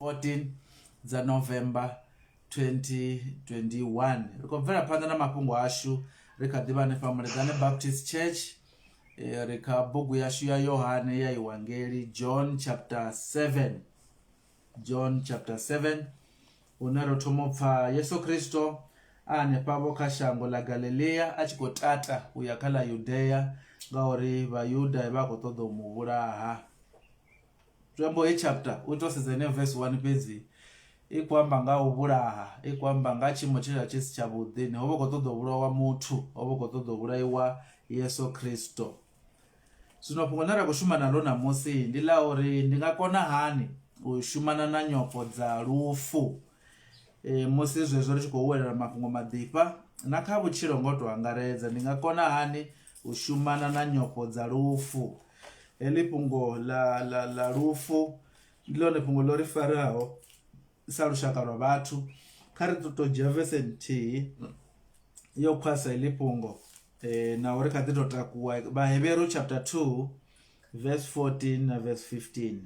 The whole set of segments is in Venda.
14 dza November 2021. Ri khou bvela phanḓa na mafhungo ashu ri kha ḓivha hanefha Muleḓane Baptist Church ri kha bugu yashu ya Yohane ya Iwangeli John chapter 7. John chapter 7 hune ro thoma u pfa Yesu Kristo a hanefhavho kha shango ḽa Galilea a tshi khou tata u ya kha ḽa Yudea ngauri Vhayuda vha khou ṱoḓa u mu vhulaha. Zwi heyi chapter u tou sedza heneyo verse 1 fhedzi i khou amba nga u vhulaha i khou amba nga tshiimo tshe tsha tshi si tshavhuḓi ni ho vha khou ṱoḓa u vhulawa muthu ho vha khou ṱoḓa u vhulaiwa Yesu Kristo. Zwino fhungo ḽine ra khou shuma naḽo ṋamusi ndi ḽa uri ndi nga kona hani u shumana na nyofho dza lufu e, musi zwezwo ri tshi khou huwelela mafhungo maḓifha na kha vhutshilo ngo to angaredza ndi nga kona hani u shumana na nyofho dza lufu. Heḽi fhungo ḽa ḽa ḽa lufu ndi ḽone fhungo ḽo ri faraho sa lushaka lwa vhathu kha ri to dzhia vese nthihi yo khwasa heḽi fhungo na uri kha ḓi to takuwa Vhaheberu chapter 2 verse 14 na verse 15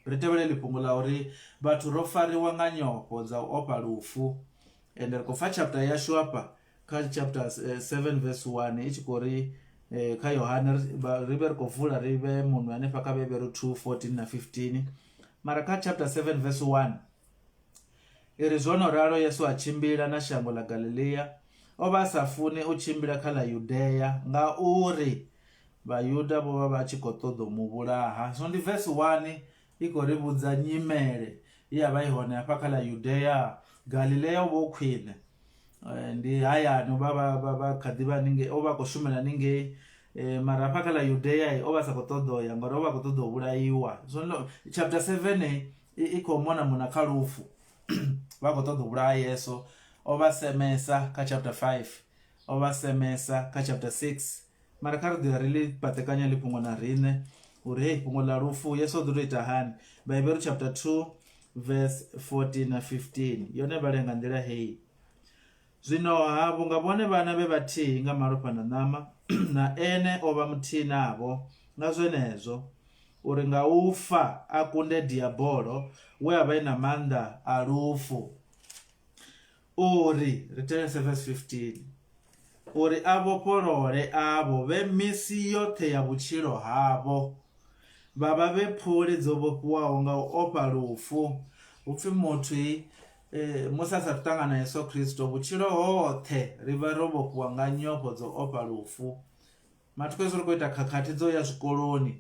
ri tevhele heḽi fhungo ḽa uri vhathu ro fariwa nga nyofho dza u ofha lufu ende ri khou pfa chapter yashu afha kha chapter 7 verse 1 i tshi khou ri eh, kha Yohane ri vhe ri khou vula ri vhe munwe hanefha kha Vhahevheru 2 14 na 15 mara kha chapter 7 verse 1 i ri zwo no ralo Yesu a tshimbila na shango ḽa Galilea o vha a sa funi u tshimbila kha ḽa Yudea ngauri Vhayuda vho vha vha tshi khou ṱoḓa u mu vhulaha. So ndi verse 1 i khou ri vhudza nyimele ye ya vha i hone hafha kha ḽa Yudea. Galilea u vha u khwine eh, ndi hayani vha vha vha vha kha ḓi vha haningei o vha khou shumela haningei eh, mara hafha kha ḽa Yudea o vha sa khou ṱoḓa u ya ngori o vha khou ṱoḓa u vhulaiwa. So chapter 7 i khou mona mona kha lufu vha khou ṱoḓa u vhulaya Yesu o vha semesa kha chapter 5 o vha semesa kha chapter 6 mara kha ri ḓo ya ri ḽi paṱekanya ḽi fhungo na riṋe uri hei fhungo ḽa lufu Yesu o ḓo tou ita hani. Vhaheberu chapter 2 verse 14 na 15 yone vhale nga nḓila heyi. Zwino-ha vhunga vhone vhana vhe vhathihi nga malofha na ṋama, na ene o vha muthihi navho nga zwenezwo, uri nga u fa a kunde Diabolo we a vha e na maanḓa a lufu, uri, ri thetshelese verse 15, uri a vhofholole avho vhe misi yoṱhe ya vhutshilo havho vha vha vhe phuli dzo vhofhiwaho nga u ofha lufu. Hu pfi muthu musi a sathu ṱangana na Yesu Kristo vhutshilo hoṱhe ri vha ro vhofhiwa nga nyofho dzo ofha lufu. Mathukho hezwi ri khou ita khakhathi dzo ya zwikoloni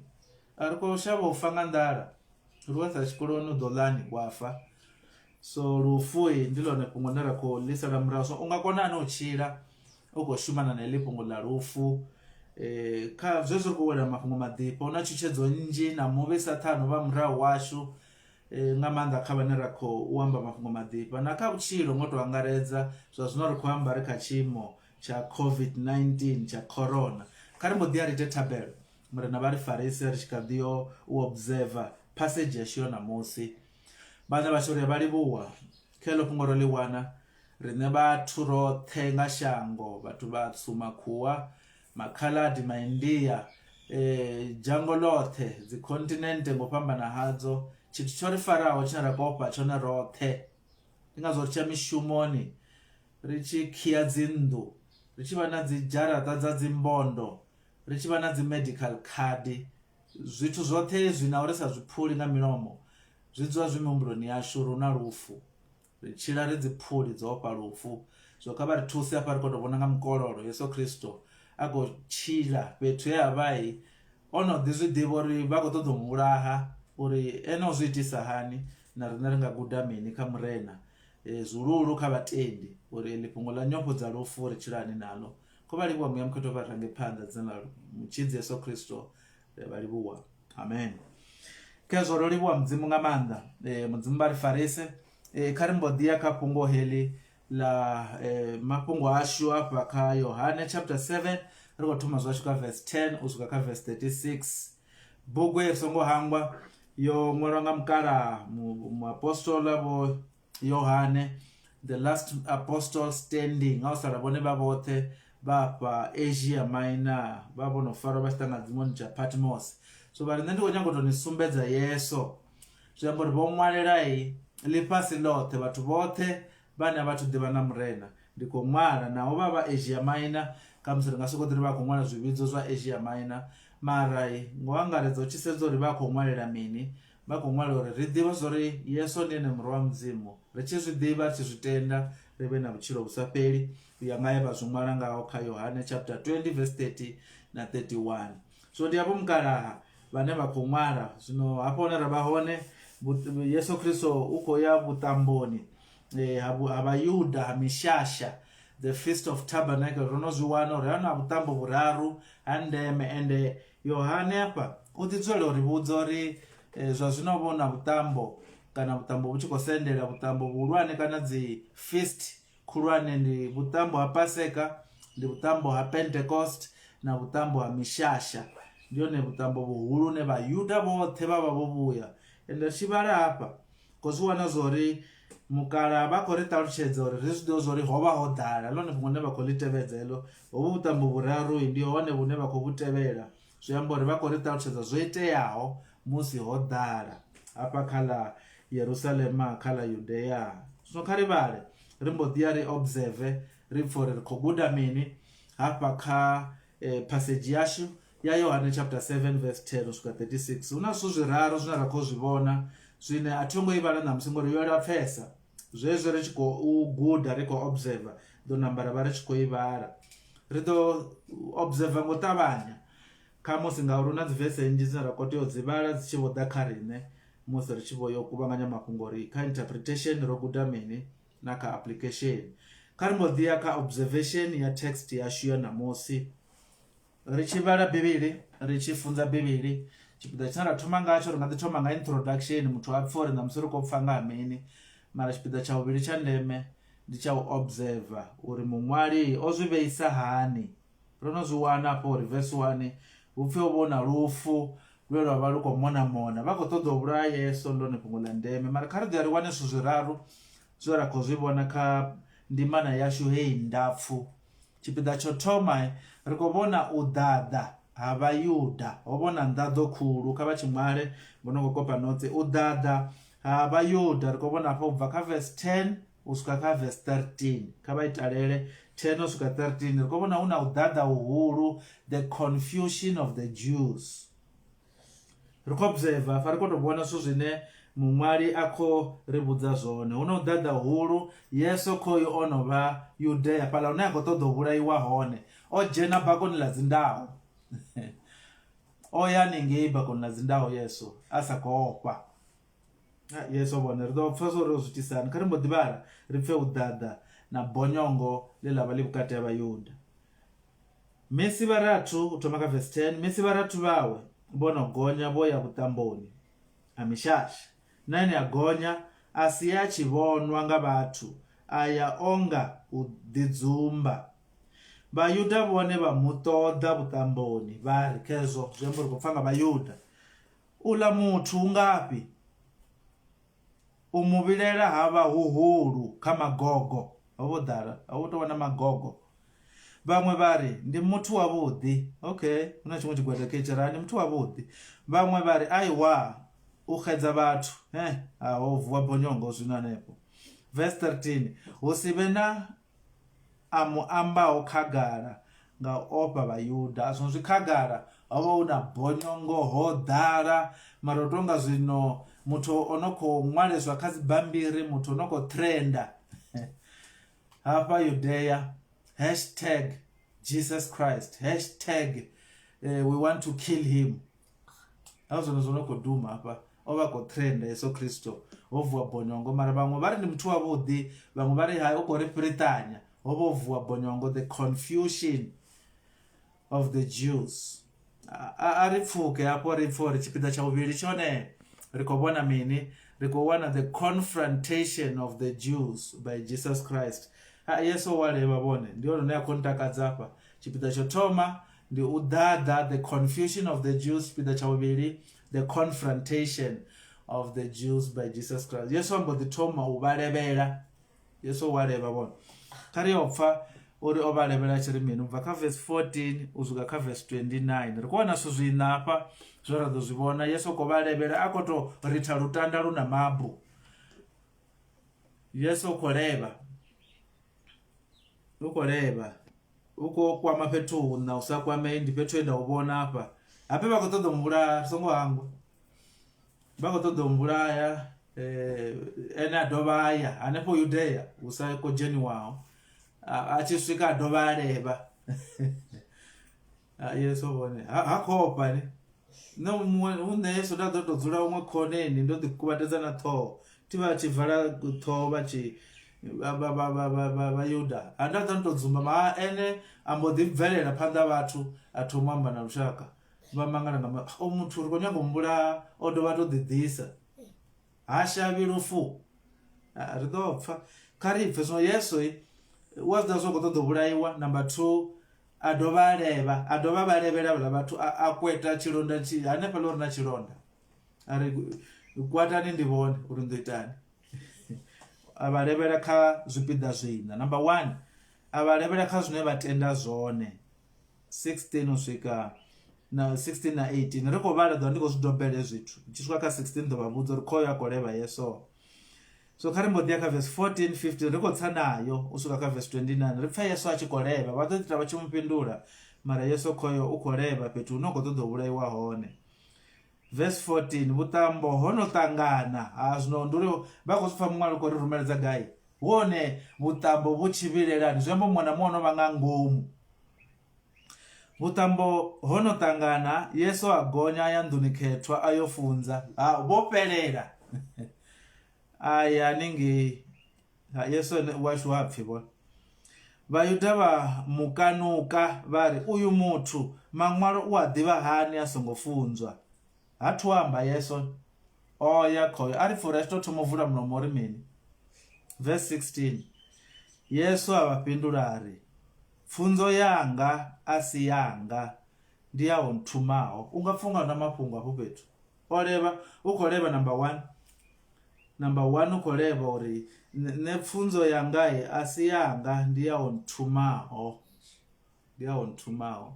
a ri khou shavha u fa nga nḓala ri wa sa tshikoloni u ḓo ḽani wa fa. So lufu ndi ḽone fhungo ḽine ra khou ḽi sala murahu so u nga kona hani u tshila u khou shumana na heḽi fhungo ḽa lufu kha zwezwi ri khou wela mafhungo maḓifha hu na tshutshedzo nnzhi na muvhi sathane vha murahu washu nga maanḓa kha vhane ra khou amba mafhungo maḓifha na kha vhutshilo ngo to angaredza zwa zwino ri khou amba ri kha tshiimo tsha COVID-19 tsha corona kha ri mbo ḓi ya ri ite thabelo murena vha ri farise ri tshi kha ḓi yo u observer passage yashu ya ṋamusi vhaṋe vhashu ri a vha livhuwa kha heḽo fhungo ro ḽi wana riṋe vhathu roṱhe nga shango vhathu vhatswu makhuwa makhaladi maindia dzhango ḽoṱhe dzi continent ngo fhambana hadzo tshithu tsho ri faraho tshine ra khou ofha tshone roṱhe ndi ngazwo ri tshiya mishumoni ri tshi khiya dzi nnḓu ri tshi vha na dzi dzharaṱa dza dzi mbondo ri tshi vha na dzi medical card zwithu zwoṱhe hezwi naho ri sa zwi phuli nga milomo zwi dzula zwi mihumbuloni yashu uri hu na lufu. Ri tshila ri dziphuli dzo ofha lufu. Zwino kha vha ri thuse hafha ri khou tou vhona nga mukololo Yesu Kristo a khou tshila fhethu he a vha o no ḓi zwi ḓivha uri vha khou ṱoḓa u mu vhulaha uri ene o zwi itisa hani na riṋe ri nga guda mini kha Murena zwihuluhulu kha vhatendi uri eḽi fhungo ḽa nyofho dza lufu ri tshila hani naḽo. Kho vha livhuwa Muya Mukhethwa vha range phanḓa dzina ḽa Mutshidzi Yesu Kristo ri a vha livhuwa. Amen. Khezwo ro livhuwa Mudzimu nga maanḓa. E, Mudzimu vha ri farise. E, kha ri mbo ḓi ya kha fhungo heḽi ḽa e, mafhungo ashu afha kha Yohane chapter 7 ri khou thoma zwashu kha verse 10 u swika kha verse 36. Bugu i songo hangwa yo ṅwalwa nga mukalaha muapostola vho Yohane the last apostle standing ha u sala vhone vha vhoṱhe vha fha Asia Minor vha vho no farwa vha tshiṱangadzimoni tsha Patmos. So vha ri nṋe ndi khou nyanga u tou ni sumbedza Yesu. Zwi amba uri vho ṅwalelai ḽifhasi ḽoṱhe, vhathu vhoṱhe vhane a vha athu ḓivha na Murena. Ndi khou ṅwala naho vha vha Asia Minor, khamusi ri nga sokou ḓi ri vha khou ṅwala zwivhidzo zwa Asia Minor, mara ngo angaredza u tshi sedza uri vha khou ṅwalela mini, vha khou ṅwala uri ri ḓivhe zwa uri Yesu ndi ene Murwa wa Mudzimu, ri tshi zwi ḓivha, ri tshi zwi tenda, ri vhe na vhutshilo vhu sa fheli, u ya nga he vha zwi ṅwala ngaho kha Yohane chapter 20 verse 30 na 31. So ndi havho mukalaha vhane vha khou ṅwala zwino hafho hune ra vha hone Yesu Kristo u khou ya vhuṱamboni eh, ha Vhayuda ha mishasha the feast of tabernacle ro no zwi wana uri ha na vhuṱambo vhuraru ha ndeme ende Yohane afha u ḓi dzulela uri vhudza uri eh, zwa zwino vho na vhuṱambo kana vhuṱambo vhu tshi khou sendela vhuṱambo vhuhulwane kana dzi feast khulwane ndi vhuṱambo ha Paseka, ndi vhuṱambo ha Pentecost na vhuṱambo ha Mishasha. Ndi hone vhuṱambo vhuhulu hune Vhayuda vhoṱhe vha vha vho vhuya. Ende ri tshi vhala hafha khou zwi wana zwa uri mukalaha vha khou ri ṱalutshedza uri ri zwi ḓivhe zwa uri ho vha ho ḓala, ḽone fhungo ḽine vha khou ḽi tevhedza heḽo. Hovhu vhuṱambo vhuraru ndi hone vhune vha khou vhu tevhela, zwi amba uri vha khou ri ṱalutshedza zwo iteaho musi ho ḓala hafha kha ḽa Yerusalema kha ḽa Yudea. Zwino kha ri vhale ri mbo ḓi ya ri observe ri pfhe uri ri khou guda mini hafha kha eh, passage yashu ya Yohane chapter 7 verse 10 u swika 36. Hu na zwithu zwiraru zwine ra khou zwi vhona zwine a thi ngo i vhala ṋamusi ngori yo lapfesa. Zwezwi ri tshi khou guda ri khou observer ḓo namba ra vha ri tshi khou i vhala. Ri ḓo observer ngo ṱavhanya khamusi ngauri hu na dzi vese nnzhi dzine ra khou tea u dzi vhala dzi tshi vho ḓa kha riṋe musi ri tshi vho yo kuvhanganya mafhungo uri kha interpretation ro guda mini na kha application. Kha ri mbo ḓi ya kha observation ya text yashu ya ṋamusi. Ri tshi vhala Bivhili, ri tshi funza Bivhili, tshipiḓa tshine ra thoma ngatsho ri nga ḓi thoma nga introduction muthu a pfhe uri ṋamusi ri khou pfha nga ha mini, mara tshipiḓa tsha vhuvhili tsha ndeme ndi tsha u observer uri muṅwali o zwi vheisa hani. Ro no zwi wana afho uri verse 1 hu pfhi ho vha hu na lufu lwe lwa vha lu khou mona mona vha khou ṱoḓa u vhulaya Yesu ndi ḽone fhungo ḽa ndeme mara kha ri ḓo ya ri wane zwithu zwiraru zwe ra khou zwi vhona kha ndimana yashu heyi ndapfu. Tshipiḓa tsho thoma ri khou vhona u ḓaḓa ha Vhayuda ho vhona nḓaḓo khulu kha vha tshi ṅwale vho no khou kopa notsi u ḓaḓa ha Vhayuda ri khou vhona hafha u bva kha verse 10 u swika kha verse 13 kha vha italele 10 u swika 13 ri khou vhona hu na u ḓaḓa huhulu the confusion of the Jews ri khou observe hafha ri khou tou vhona zwithu zwine muṅwali a khou ri vhudza zwone hu na u ḓaḓa hulu yesu khoyu o no vha yudea fhaḽa hune a khou ṱoḓa u vhulaiwa hone o dzhena bakoni ḽa dzindau o ya haningei bakoni ḽa dzindau yesu a sa khou ofha yesu vhone ri ḓo pfha zwa uri o zwi itisa hani kha ri mbo ḓi vhala ri pfhe u ḓaḓa na bonyongo ḽe ḽa vha ḽi vhukati ha vhayuda Misi vharathu, u thoma kha verse 10, misi vharathu vhawe vho no gonya vho ya vhuṱamboni ha mishasha, na ene a gonya, a si ye a tshi vhonwa nga vhathu, a ya o nga u ḓidzumba. Vhayuda vhone vha mu ṱoḓa vhuṱamboni, vha ri, Khezwo, zwi amba uri khou pfa nga Vhayuda, uḽa muthu u ngafhi? U mu vhilaela ha vha huhulu kha magogo. Ho vho ḓala, ho vho tou vha na magogo. Vhaṅwe vha ri, Ndi muthu wavhuḓi. Okay, hu na tshiṅwe tshigwada khe tshi ri, Ndi muthu wavhuḓi. Vhaṅwe vha ri, Aiwa, u xedza vhathu. He, ha ho vuwa bonyongo zwino hanefho. Verse 13, Hu si vhe na a mu ambaho khagala nga u ofha Vhayuda. Zwino zwi khagala ho vha hu na bonyongo ho ḓala mara u tonga zwino muthu o no khou ṅwaleswa kha dzibammbiri muthu o no khou trenda hafha Yudea hashtag Jesus Christ hashtag uh, we want to kill him ha zwone zwo no khou duma hafha o vha khou trenda Yesu Kristo ho vuwa bonyongo mara vhaṅwe vha ri ndi muthu wavhuḓi vhaṅwe vha ri hai u khou ri fhiriṱanya ho vha ho vuwa bonyongo the confusion of the Jews a ri pfuke hafho ri pfhe uri tshipiḓa tsha vhuvhili tshone ri khou vhona mini ri khou wana the confrontation of the Jews by Jesus Christ ha Yesu wa levha vhone ndi hone hune a khou ntakadza hafha tshipiḓa tsho thoma ndi u ḓaḓa the confusion of the Jews tshipiḓa tsha vhuvhili the confrontation of the Jews by Jesus Christ Yesu a mbo ḓi thoma u vha levhela Yesu wa levha vhone kha ri yo pfa uri o vha levhela a tshi ri mini u bva kha verse 14 u swika kha verse 29. Ri khou wana zwithu zwiṋa hafha zwe ra ḓo zwi vhona. Yesu u khou vha levhela a khou tou ritha lutanda lu na mabu. Yesu u khou levha, u khou levha, u khou kwama fhethu huṋa hu sa kwamei ndi fhethu he nda hu vhona hafha. Habe vha khou ṱoḓa u mu vhulaha ri songo hangwa. Vha khou ṱoḓa u mmbulaya ene a dovha a ya hanefho Yudea hu sa khou dzheniwaho a tshi swika a dovha a levha Yeso vhone ha khou ofha ni nṋe muṅwe hu nṋe Yeso nda ḓo to dzula huṅwe khoneni ndo ḓi kuvhatedza na ṱhoho thi vha tshi vala ṱhoho vha tshi vha Yuda ha nda ḓo to dzumbama ene a mbo ḓi bvelela phanḓa vhathu a thoma u amba na lushaka. Vha mangala nga maanḓa, o muthu ri khou nyanga u mu vhulaha o dovha a to ḓi ḓisa ha shavhi lufu ri ḓo pfa kha ri pfhe zwino Yesu u a zwi ḓivha zwa khou ṱoḓa u vhulaiwa number 2 a dovha a levha a dovha vha levhela vhala vhathu a kweta tshilonda tshi hanefha ḽo ri na tshilonda a ri kwatani ndi vhone uri ndo itani a vha levhela kha zwipiḓa zwiṋa number 1 a vha levhela kha zwine vha tenda zwone 16 u swika na 16 na 18 ri khou vhala ḓo ndi khou zwi dobele zwithu tshi swika kha 16 ḓo vha vhudza uri khoyo a khou levha yeso so kha ri mbo ḓi ya kha verse 14 15 ri khou tsa nayo u swika kha verse 29 ri pfa yesu a tshi khou levha vha ḓo ita vha tshi mu fhindula mara yesu khoyo u khou levha fhethu hune u khou ṱoḓa u vhulaiwa hone verse 14 vhuṱambo ho no ṱangana ha zwino ndi uri vha khou zwi pfa muṅwalo khou ri rumeledza gai Hone vhuṱambo vhu tshi vhilelani, zwi amba muṅwe na muṅwe o no vha nga ngomu. Vhuṱambo ho no ṱangana, Yesu a gonya a ya nḓuni khethwa a yo funza. Ha, vho fhelela. A ya haningei. Ha, Yesu ene washu ha pfi vhone. Vhayuda vha mu kanuka vha ri, Uyu muthu Maṅwalo u a ḓivha hani a songo funzwa? Ha thu amba Yesu o ya khoyo a ri pfuri a tshi tou thoma u vula mulomo uri mini. Verse 16 Yesu a vha fhindula a ri, Pfunzo yanga a si yanga, ndi ya o nthumaho. U nga pfa unga na mafhungo hafho fhethu. O levha, u khou levha number 1. Number 1 u khou levha uri nṋe pfunzo yanga a si yanga, ndi ya o nthumaho. Ndi ya o nthumaho.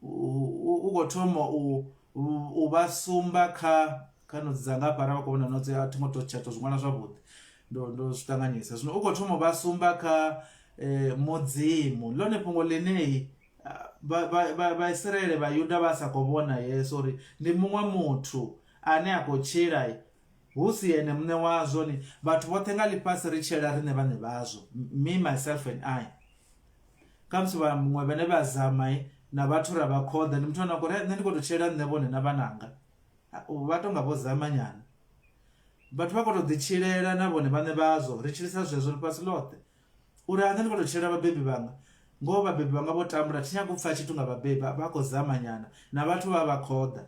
U khou thoma u u vha sumba kha kha notsi dzanga hafha arali vha khou vhona notsi a thi ngo to tsha to zwi ṅwala zwavhuḓi ndo ndo zwi ṱanganyisa zwino u khou thoma u vha sumba kha mudzimu ḽone fhungo ḽine vha vha Vhaisiraele vha Yuda vha sa khou vhona Yesu uri ndi muṅwe muthu ane a khou tshila hu si ene muṋe wazwo ni vhathu vhoṱhe nga ḽifhasi ri tshilela riṋe vhaṋe vhazwo me myself and I. Khamusi vha muṅwe vhane vha zama na vhathu ra vha khoḓa ndi muthu ane a khou ri nṋe ndi khou tou tshilela nṋe vhone na vhananga vha tonga vho zama nyana vhathu vha khou tou ḓi tshilela na vhone vhaṋe vhazwo ri tshilisa zwezwo ḽifhasi ḽoṱhe uri a nṋe ndi khou tou tshilela vhabebi vhanga ngoho vhabebi vhanga vho tambula thi nyagi u pfha tshithu nga vhabebi vha khou zama nyana na vhathu vha vha khoḓa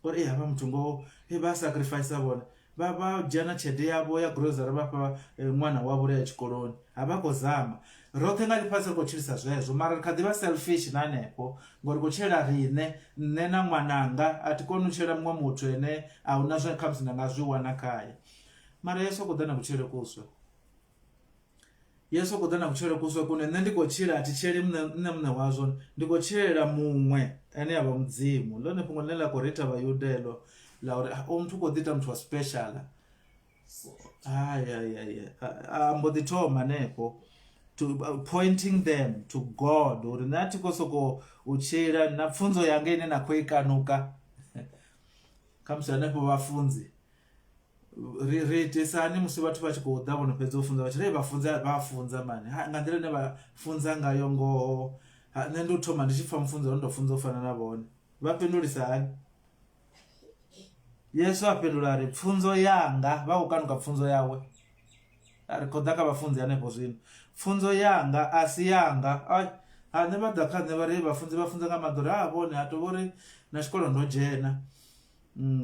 uri havha muthu ngoho vha sacrifice vhone vha vha dzhia na tshelede yavho ya grocery vha fha ṅwana wavho uri a ye tshikoloni ha vha khou zama roṱhe nga ḽifhasi ri khou tshilisa zwezwo mara ri kha ḓi vha selfish na hanefho ngori khou tshilela riṋe nṋe na ṅwananga a thi koni u tshilela muṅwe muthu ene a huna zwine khamusi nda nga zwi wana khaye mara Yesu u khou ḓa na kutshilele kuswa. Yesu u khou ḓa na kutshilele kuswa kune nṋe ndi khou tshila a thi tshileli nṋe nṋe muṋe wazwo ndi khou tshilela muṅwe ane a vha mudzimu ḽone fhungo ḽine ḽa khou ritha vhayuda heḽo ḽa uri o muthu u khou ḓi ita muthu wa special hai hai hai a mbo ḓi thoma hanefho to pointing them to God uri nṋe a thi khou sokou u tshila na pfunzo yanga ine na khou i kanuka khamusi hanefho vhafunzi Ri ri itisa hani musi vhathu vha tshi khou ḓa vho no fhedza u funza vha tshi ri vha funza vha funza mani ha nga nḓila ine vha funza ngayo ngoho ha nṋe ndi u thoma ndi tshi pfha mufunzi ndo funza u fana na vhone vha fhindulisa hani Yesu a fhindula a ri pfunzo yanga vha khou kanuka pfunzo yawe a ri khou ḓa kha vhafunzi hanefho zwino pfunzo yanga a si yanga ai ha nṋe vha ḓa kha nṋe vha ri vhafunzi vha funza nga maḓi uri ha vhone ha tovha uri na tshikolo ndo dzhena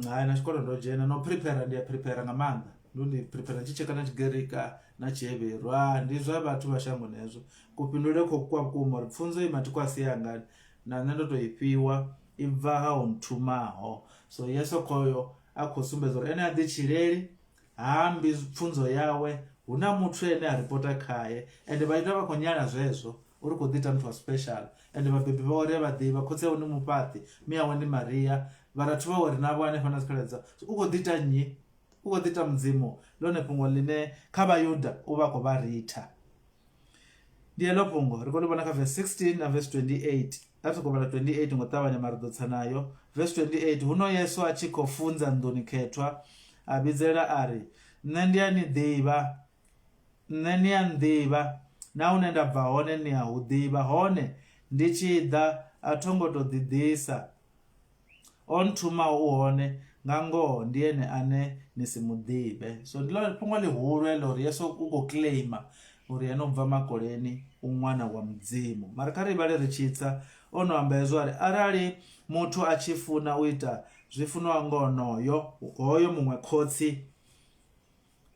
Hai na tshikolo ndo dzhena no prepare ndi a prepare nga maanḓa ndo ndi prepare ndi tshi tsheka na tshigerika na tshihevheru ha ndi zwa vhathu vha shangoni hezwo kufhindulele kho kwa vhukuma uri pfunzo i mathiko a si yanga na nṋe ndo to i fhiwa i bva ha o nthumaho so Yeso khoyo a khou sumbedza uri ene a ḓi tshileli ha ambi pfunzo yawe. Hu na muthu ane a ripota khae ende Vhayuda vha khou nyala zwezwo uri u khou ḓi ita muthu wa special ende vhabebi vhawe ri a vha ḓivha, khotsi awe ndi mufhaṱi, mme awe ndi Maria, vharathu vhawe ri navho hanefha na dzikhaladzi dzawe. So u khou ḓi ita nnyi? U khou ḓi ita Mudzimu? Ḽone fhungo ḽine kha Vhayuda u vha a khou vha ritha. Ndi heḽo fhungo ri khou ḽi vhona kha verse 16 na verse 28. A ri sokou vhala 28 ngo ṱavhanya mara ri ḓo tsa nayo. Verse 28, Huno Yesu a tshi khou funza nḓuni khethwa, a vhidzelela a ri, Nṋe ndi a ni ḓivha, nṋe ni a nḓivha, na hune nda bva hone ni a hu ḓivha. Hone ndi tshi ḓa a tho ngo tou ḓiḓisa, O nthumaho u hone, nga ngoho ndi ene ane ni si mu ḓivhe. So ndi ḽone fhungo ḽihulu heḽo uri Yesu u khou claimer uri ene u bva makoleni u ṅwana wa Mudzimu. Mara kha ri vhale ri tshi tsa, o no amba hezwo a ri arali muthu a tshi funa u ita zwi funwaho nga onoyo hoyo muṅwe khotsi,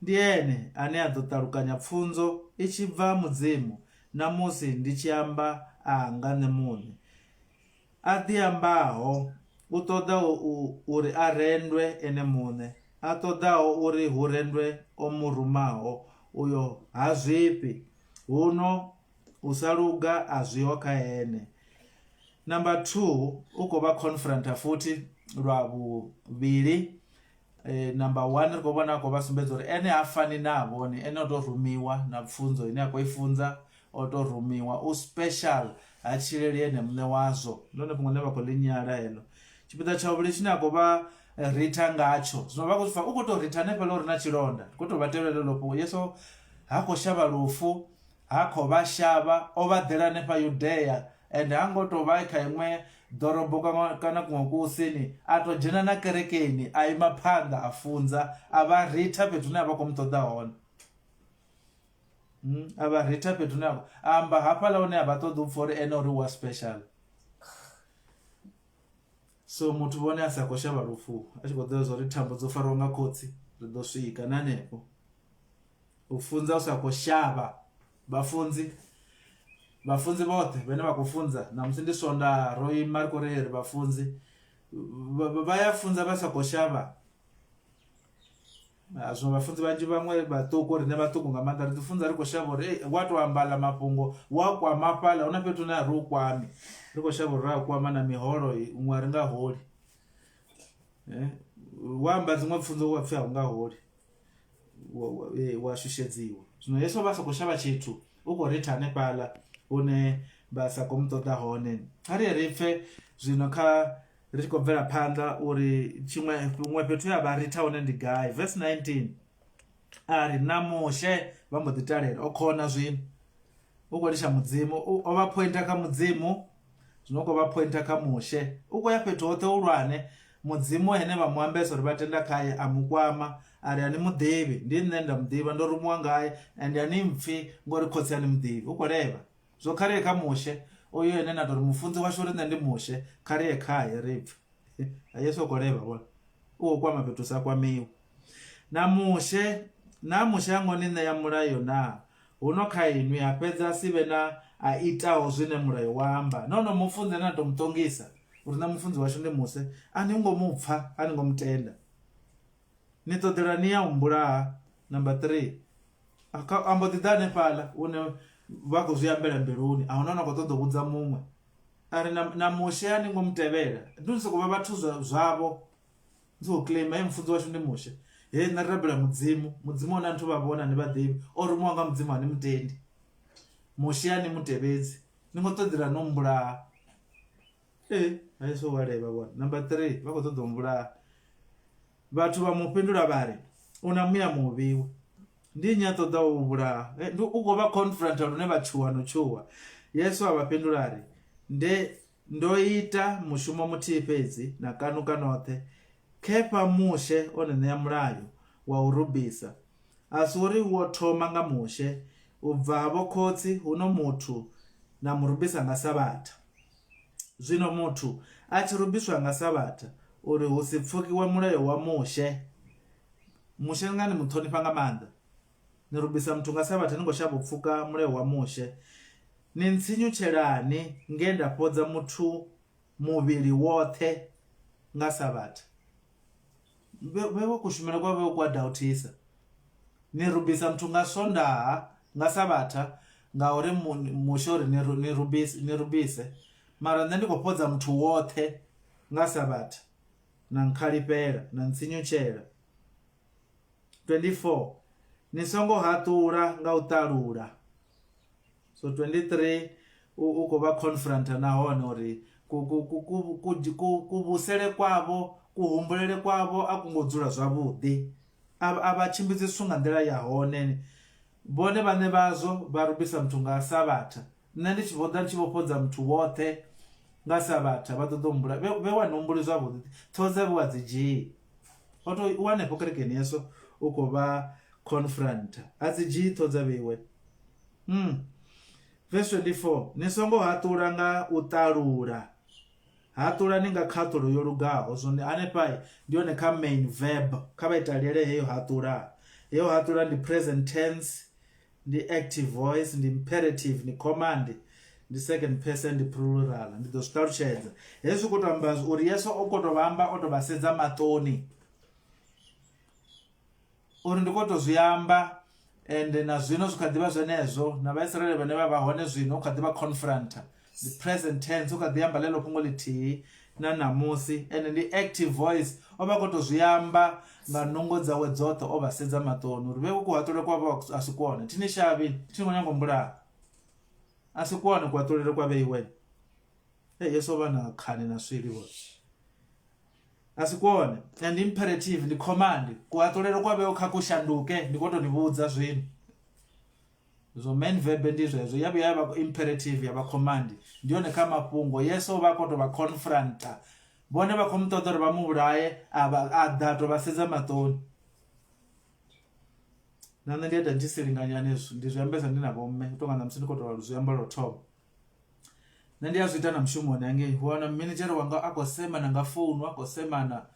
ndi ene ane a ḓo ṱalukanya pfunzo i tshi bva ha Mudzimu na musi ndi tshi amba anga nṋe muṋe. A ḓiambaho u ṱoḓa uri a rendwe ene muṋe, a ṱoḓaho uri hu rendwe o mu rumaho, uyo ha zwifhi, huno u sa luga a zwiho kha ene. Number 2 u khou vha confronter futhi lwa vhuvhili. Number 1 ri khou vhona a khou vha sumbedza uri ene ha fani navho ni, ene o tou rumiwa na pfunzo ine a khou i funza o tou rumiwa, u special ha tshileli ene muṋe wazwo. Ndi ḽone fhungo ḽine vha khou ḽi nyala heḽo. Tshipiḓa tsha vhuvhili tshine a khou vha ritha ngatsho, zwino vha khou zwi pfa u khou tou ritha hanefhaḽa uri na tshilonda, ndi khou tou vha tevhelela heḽo fhungo. Yesu ha khou shavha lufu, ha khou vha shavha, o vha ḓela hanefha Yudea ende ha ngo tou vha kha iṅwe ḓorobo kana kuṅwe kusini, a tou dzhena na kerekeni a ima phanḓa a funza, a vha ritha fhethu hune a vha khou mu ṱoḓa hone. Hmm, a vha ritha fhethu hune a amba hafhaḽa hune a vha ṱoḓi u pfha uri ene uri wa special. So muthu vhone a sa khou shavha lufu a tshi khou ḓivha zwa uri thambo dzo fariwa nga khotsi ri ḓo swika na hanefho. U funza u sa khou shavha vhafunzi vhafunzi vhoṱhe vhane vha khou funza ṋamusi ndi swondaha ro ima ri khou ri ri vhafunzi vha ya funza vha sa khou shavha. Zwino vhafunzi vhanzhi vhaṅwe vhaṱuku riṋe vhaṱuku nga maanḓa ri ḓi funza ri khou shavha uri wa to amba aḽa mafhungo wa kwama fhaḽa huna fhethu hune a ri u kwami ri khou shavha uri ra kwama na miholo huṅwe a ri nga holi wa amba dziṅwe pfunzo wa pfhi a u nga holi wa shushedziwa. Zwino Yesu vha sa khou shavha tshithu u khou ritha hanefhaḽa hune vha sa khou mu ṱoḓa hone. Kha ri ye ri pfhe zwino kha ri tshi khou bvela phanḓa uri tshiṅwe huṅwe fhethu ya vha ritha hone ndi gai. Verse 19 a ri na Mushe vha mbo ḓi talela o khona zwino u khou litsha Mudzimu o vha phointa kha Mudzimu zwino u khou vha phointa kha Mushe u khou ya fhethu hoṱhe hulwane Mudzimu ene vha mu ambesa uri vha tenda khae a mu kwama a ri a ni mu ḓivhi ndi nṋe nda mu ḓivha ndo rumiwa ngae ende a ni mpfi ngori khotsi a ni mu ḓivhi u khou levha Zwo kha ri ye kha Mushe, uyu ene na tou ri mufunzi washu riṋe ndi Mushe, kha ri ye khae ri pfe. Ha Yesu u khou levha vhona, u khou kwama fhethu hu sa kwamiwi. Na Mushe, naa Mushe ha ngo ni ṋea mulayo naa? Huno kha inwi ha fhedza ha si vhe na a itaho zwine mulayo wa amba. No no mufunzi ane na tou mu ṱongisa uri nṋe mufunzi washu ndi Mushe, a ni ngo mu pfa, a ni ngo mu tenda. Ni ṱoḓela ni ya u mbulaha. Number 3. A mbo ḓi ḓa hanefhaḽa hune vha khou zwi ambela mbiluni a huna ano khou ṱoḓa u vhudza muṅwe a ri na Mushe a ni ngo mu tevhela ndi u sokou vha vhathu zwavho ndi sokou claim he mufunzi washu ndi Mushe he nṋe ri rabela Mudzimu Mudzimu one anthu vha vhona ni vha ḓivhi o rumiwa nga Mudzimu a ni mutendi Mushe a ni mu tevhedzi ni khou ṱoḓela no mbulaha ee ha Yesu wa levha vhona number 3 vha khou ṱoḓa u mbulaha Vhathu vha mu fhindula vha ri, U na muya muvhi iwe. Ndi nnyi a ṱoḓaho u u vhulaha? Ndi u khou vha confronta lune vha tshuwa no tshuwa. Yesu a vha fhindula a ri, Nde ndo ita mushumo muthihi fhedzi na kanuka noṱhe. Khefha Mushe o ni ṋea mulayo wa u rubisa. A si uri wo thoma nga Mushe, u bva ha vhokhotsi, huno muthu na mu rubisa nga Sabatha. Zwino muthu a tshi rubiswa nga Savhatha uri hu si pfukiwe mulayo wa Mushe, Mushe nga ni mu ṱhonifha nga maanḓa, ni rubisa muthu nga Savhatha ni khou shavha u pfuka mulayo wa Mushe, ni ntsinyutshelani nge nda fhodza muthu muvhili woṱhe nga Savhatha? Vhe vhe kushumele kwa vhe ku a dauthisa. Ni rubisa muthu nga Swondaha, nga Savhatha, ngauri Mushe uri ni ni rubise, ni rubise. Mara nṋe ndi khou fhodza muthu woṱhe nga Savhatha, na nkhalifhela, na ntsinyutshela. 24 Ni songo haṱula nga u ṱalula. So 23 u u khou vha confronter nahone uri ku ku ku ku ku kuvhusele kwavho kuhumbulele kwavho a ku ngo dzula zwavhuḓi. A vha tshimbidzi zwithu nga nḓila ya hone. Vhone vhaṋe vhazwo vha rubisa muthu nga Savhatha. Nṋe ndi tshi vho ḓa ndi tshi vho fhodza muthu woṱhe nga Savhatha vha ḓo ḓo humbula vhe wa ni humbuli zwavhuḓi ṱhoho dza vhe wa dzi dzhii. O to u hanefho kerekeni Yeso u khou vha confronter a dzi dzhii ṱhoho dza vheiwe. Verse 24 ni songo haṱula nga u ṱalula haṱulani nga khaṱulo yo lugaho. Zwo ndi hanefha ndi yone kha main verb kha vha italele heyo haṱula. Heyo haṱula ndi present tense ndi active voice ndi imperative ndi command ndi second person ndi plural ndi ḓo zwi ṱalutshedza hezwi zwi khou to amba uri Yesu o khou to vha amba o to vha sedza maṱoni uri ndi khou to zwi amba ende na zwino zwi kha ḓivha zwenezwo na Vhaisraele vhane vha vha hone zwino u kha ḓi vha confronter ndi present tense u kha ḓi amba ḽeḽo fhungo ḽithihi na ṋamusi ende ndi active voice o vha khou tou zwi amba nga nungo dzawe dzoṱhe o vha sedza maṱoni uri vhe kuhaṱulele kwavho a si kwone thi ni shavhi thi ni khou nyanga u mbulaha a si kwone kuhaṱulele kwa vheiwe hey, Yesu o vha na khani na swili vho a si kwone and imperative ndi command kuhaṱulele kwa vheo kha ku shanduke ndi khou tou ni vhudza zwino Zwo main verb ndi zwezwo ya vhuya ya vha imperative ya vha command ndi yone kha mafhungo Yesu o vha a khou tou vha confronter vhone vha khou mu ṱoḓa uri vha mu vhulaye a vha a ḓa to vha sedza maṱoni na nṋe ndi a ita ndi tshi silinganyana hezwi ndi zwi ambesa ndi na vhomme u tonga ṋamusi ndi khou tou zwi amba lwa u thoma nṋe ndi a zwi ita na mushumoni hangei wana minidzhere wanga a khou semana nga founu a khou semana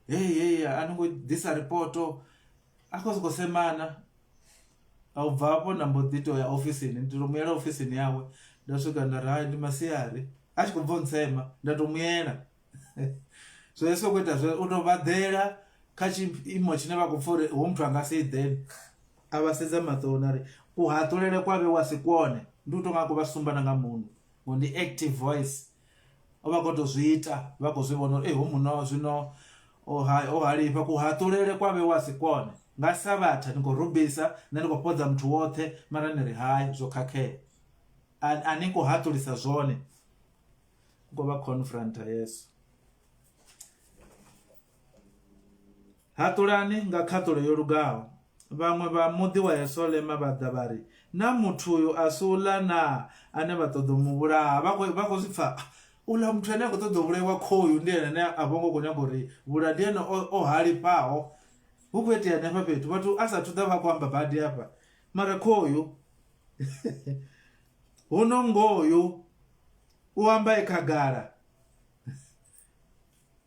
hey hey a ni ngo ḓisa ripoto a khou sokou semana A u bva hafho nda mbo ḓi to ya ofisini ndi to muyela ofisini yawe nda swika nda ri hai ndi masiari a tshi khou bva u ntsema nda to muyela so hezwi khou ita zwe u to vhaḓela kha tshiimo tshine vha khou pfha uri hoyu muthu a nga si ḓe a vha sedza maṱoni a ri kuhaṱulele kwa vhewa si kwone ndi u tonga a khou vha sumba na nga muṋo ngo ndi active voice o vha khou tou zwi ita vha khou zwi vhona uri hoyu munna zwino o halifha kuhaṱulele kwa vhewa si kwone nga savhatha ni khou rubisa nṋe ndi khou fhodza muthu woṱhe mara ni ri hai zwo khakhea a ni khou haṱulisa zwone u khou vha confronter Yesu. Haṱulani nga khaṱulo yo lugaho. Vhaṅwe vha muḓi wa Yerusalema vha ḓa vha ri, Naa muthu uyu a si uḽa naa ane vha ṱoḓa u mu vhulaha? Vha khou, vha khou zwi pfa, Uḽa muthu ane a khou ṱoḓa u vhulaiwa khoyu ndi ene ane a vho ngo khou nyaga uri vhulaha, ndi ene o, o halifhaho. Hu khou itea ni hafha fhethu? Vhathu a sa athu ḓa vha khou amba badi hafha, mara khoyu huno ngoyu u amba e khagala.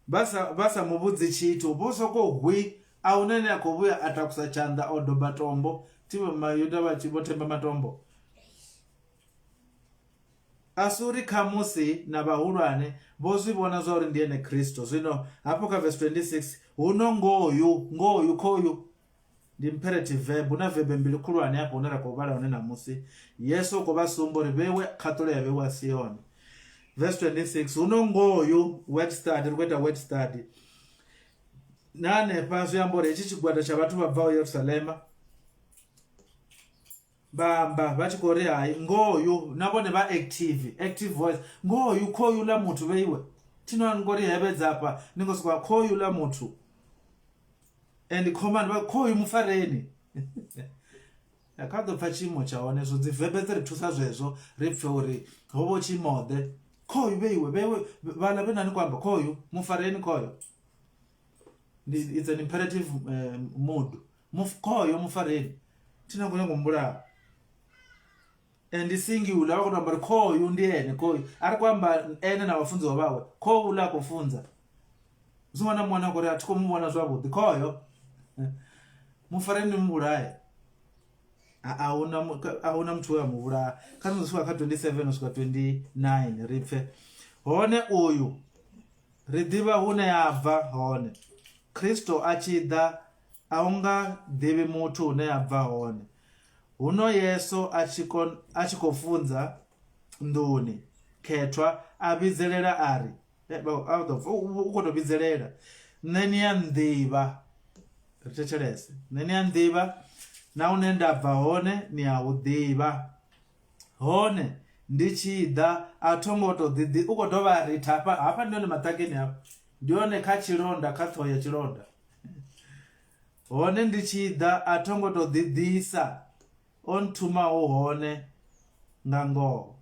Vha sa, vha sa mu vhudzi tshithu, vho sokou hwi, a hu na ane a khou vhuya a takusa tshanḓa o doba tombo. Thi vha Mayuda vha tshi vho themba matombo. A si uri khamusi na vhahulwane vho zwi vhona zwa uri ndi ene Kristo. Zwino hafho kha verse 26, huno ngoyu, ngoyu, khoyu. Ndi imperative verb. Hu na verb mbili khulwane hafha hune ra khou vhala hone ṋamusi. Yesu u khou vha sumba uri vhewe khaṱulo ya vhewe a si yone. Verse 26, huno ngoyu, word study, ri khou ita word study. Na hanefha zwi amba uri hetshi tshigwada tsha vhathu vha bvaho Yerusalema vha amba vha tshi khou ri hai ngoyu na vhone vha active active voice ngoyu khoyu ḽa muthu vheiwe thino ni khou ri hevhedza afha ni khou sokou khoyu ḽa muthu and command vha khoyu mufareni kha ḓo pfa tshiimo tsha hone zwo dzi vebe dzi ri thusa zwezwo ri pfhe uri ho vho tshiimo ḓe khoyu vheiwe vheiwe vhala vhe na ni khou amba khoyu mufareni khoyo ndi it's an imperative uh, mood khoyo mufareni thina khou nyanga u mbulaha and singular vha khou to amba uri khoyu ndi ene khoyu a ri khou amba ene na vhafunziwa vhawe khoyu ḽa khou funza zwi ṅwana muṅwe na khou ri a thi khou mu vhona zwavhuḓi khoyo mufareni ni mu vhulaye a huna a huna muthu we a mu vhulaha kha ri swika kha 27 u swika 29 ri pfe hone uyu ri ḓivha hune a bva hone Kristo a tshi ḓa A u nga ḓivhi muthu hune a bva hone. Huno Yesu a tshi a tshi khou funza nḓuni khethwa a vhidzelela a ri, u khou tou vhidzelela, Nṋe ni a nnḓivha. Ri thetshelese. Nṋe ni a nnḓivha na hune nda bva hone ni a hu ḓivha. Hone ndi tshi ḓa a tho ngo tou ḓi u khou dovha a ritha hafha hafha ndi hone maṱakeni hafha ndi hone kha tshilonda kha ṱhoho ya tshilonda. Hone ndi tshi ḓa a tho ngo tou ḓi ḓisa o nthumaho hone nga ngoho.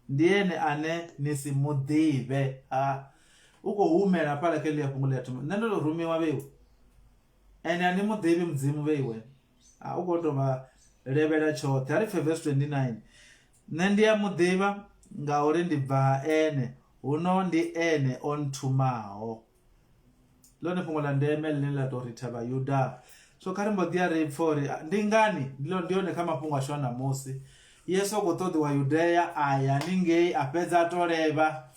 Ndi ene ane ni si mu ḓivhe. Ha u khou humela hafhaḽa kha heḽia fhungo ḽe a thoma. Nṋe ndo tou rumiwa vheiwe ende a ni mu ḓivhi Mudzimu vheiwe. A u khou tou vha levhela tshoṱhe. A ri pfe verse 29. Nṋe ndi a mu ḓivha ngauri ndi bva ha ene, huno ndi ene o nthumaho. Ḽone fhungo ḽa ndeme ḽine ḽa tou ritha Vhayuda. So kha ri mbo ḓi ya ri pfe uri ndi ngani ndi hone kha mafhungo ashu a ṋamusi. Yesu u khou ṱoḓiwa Yudea a ya haningei a fhedza a to levha.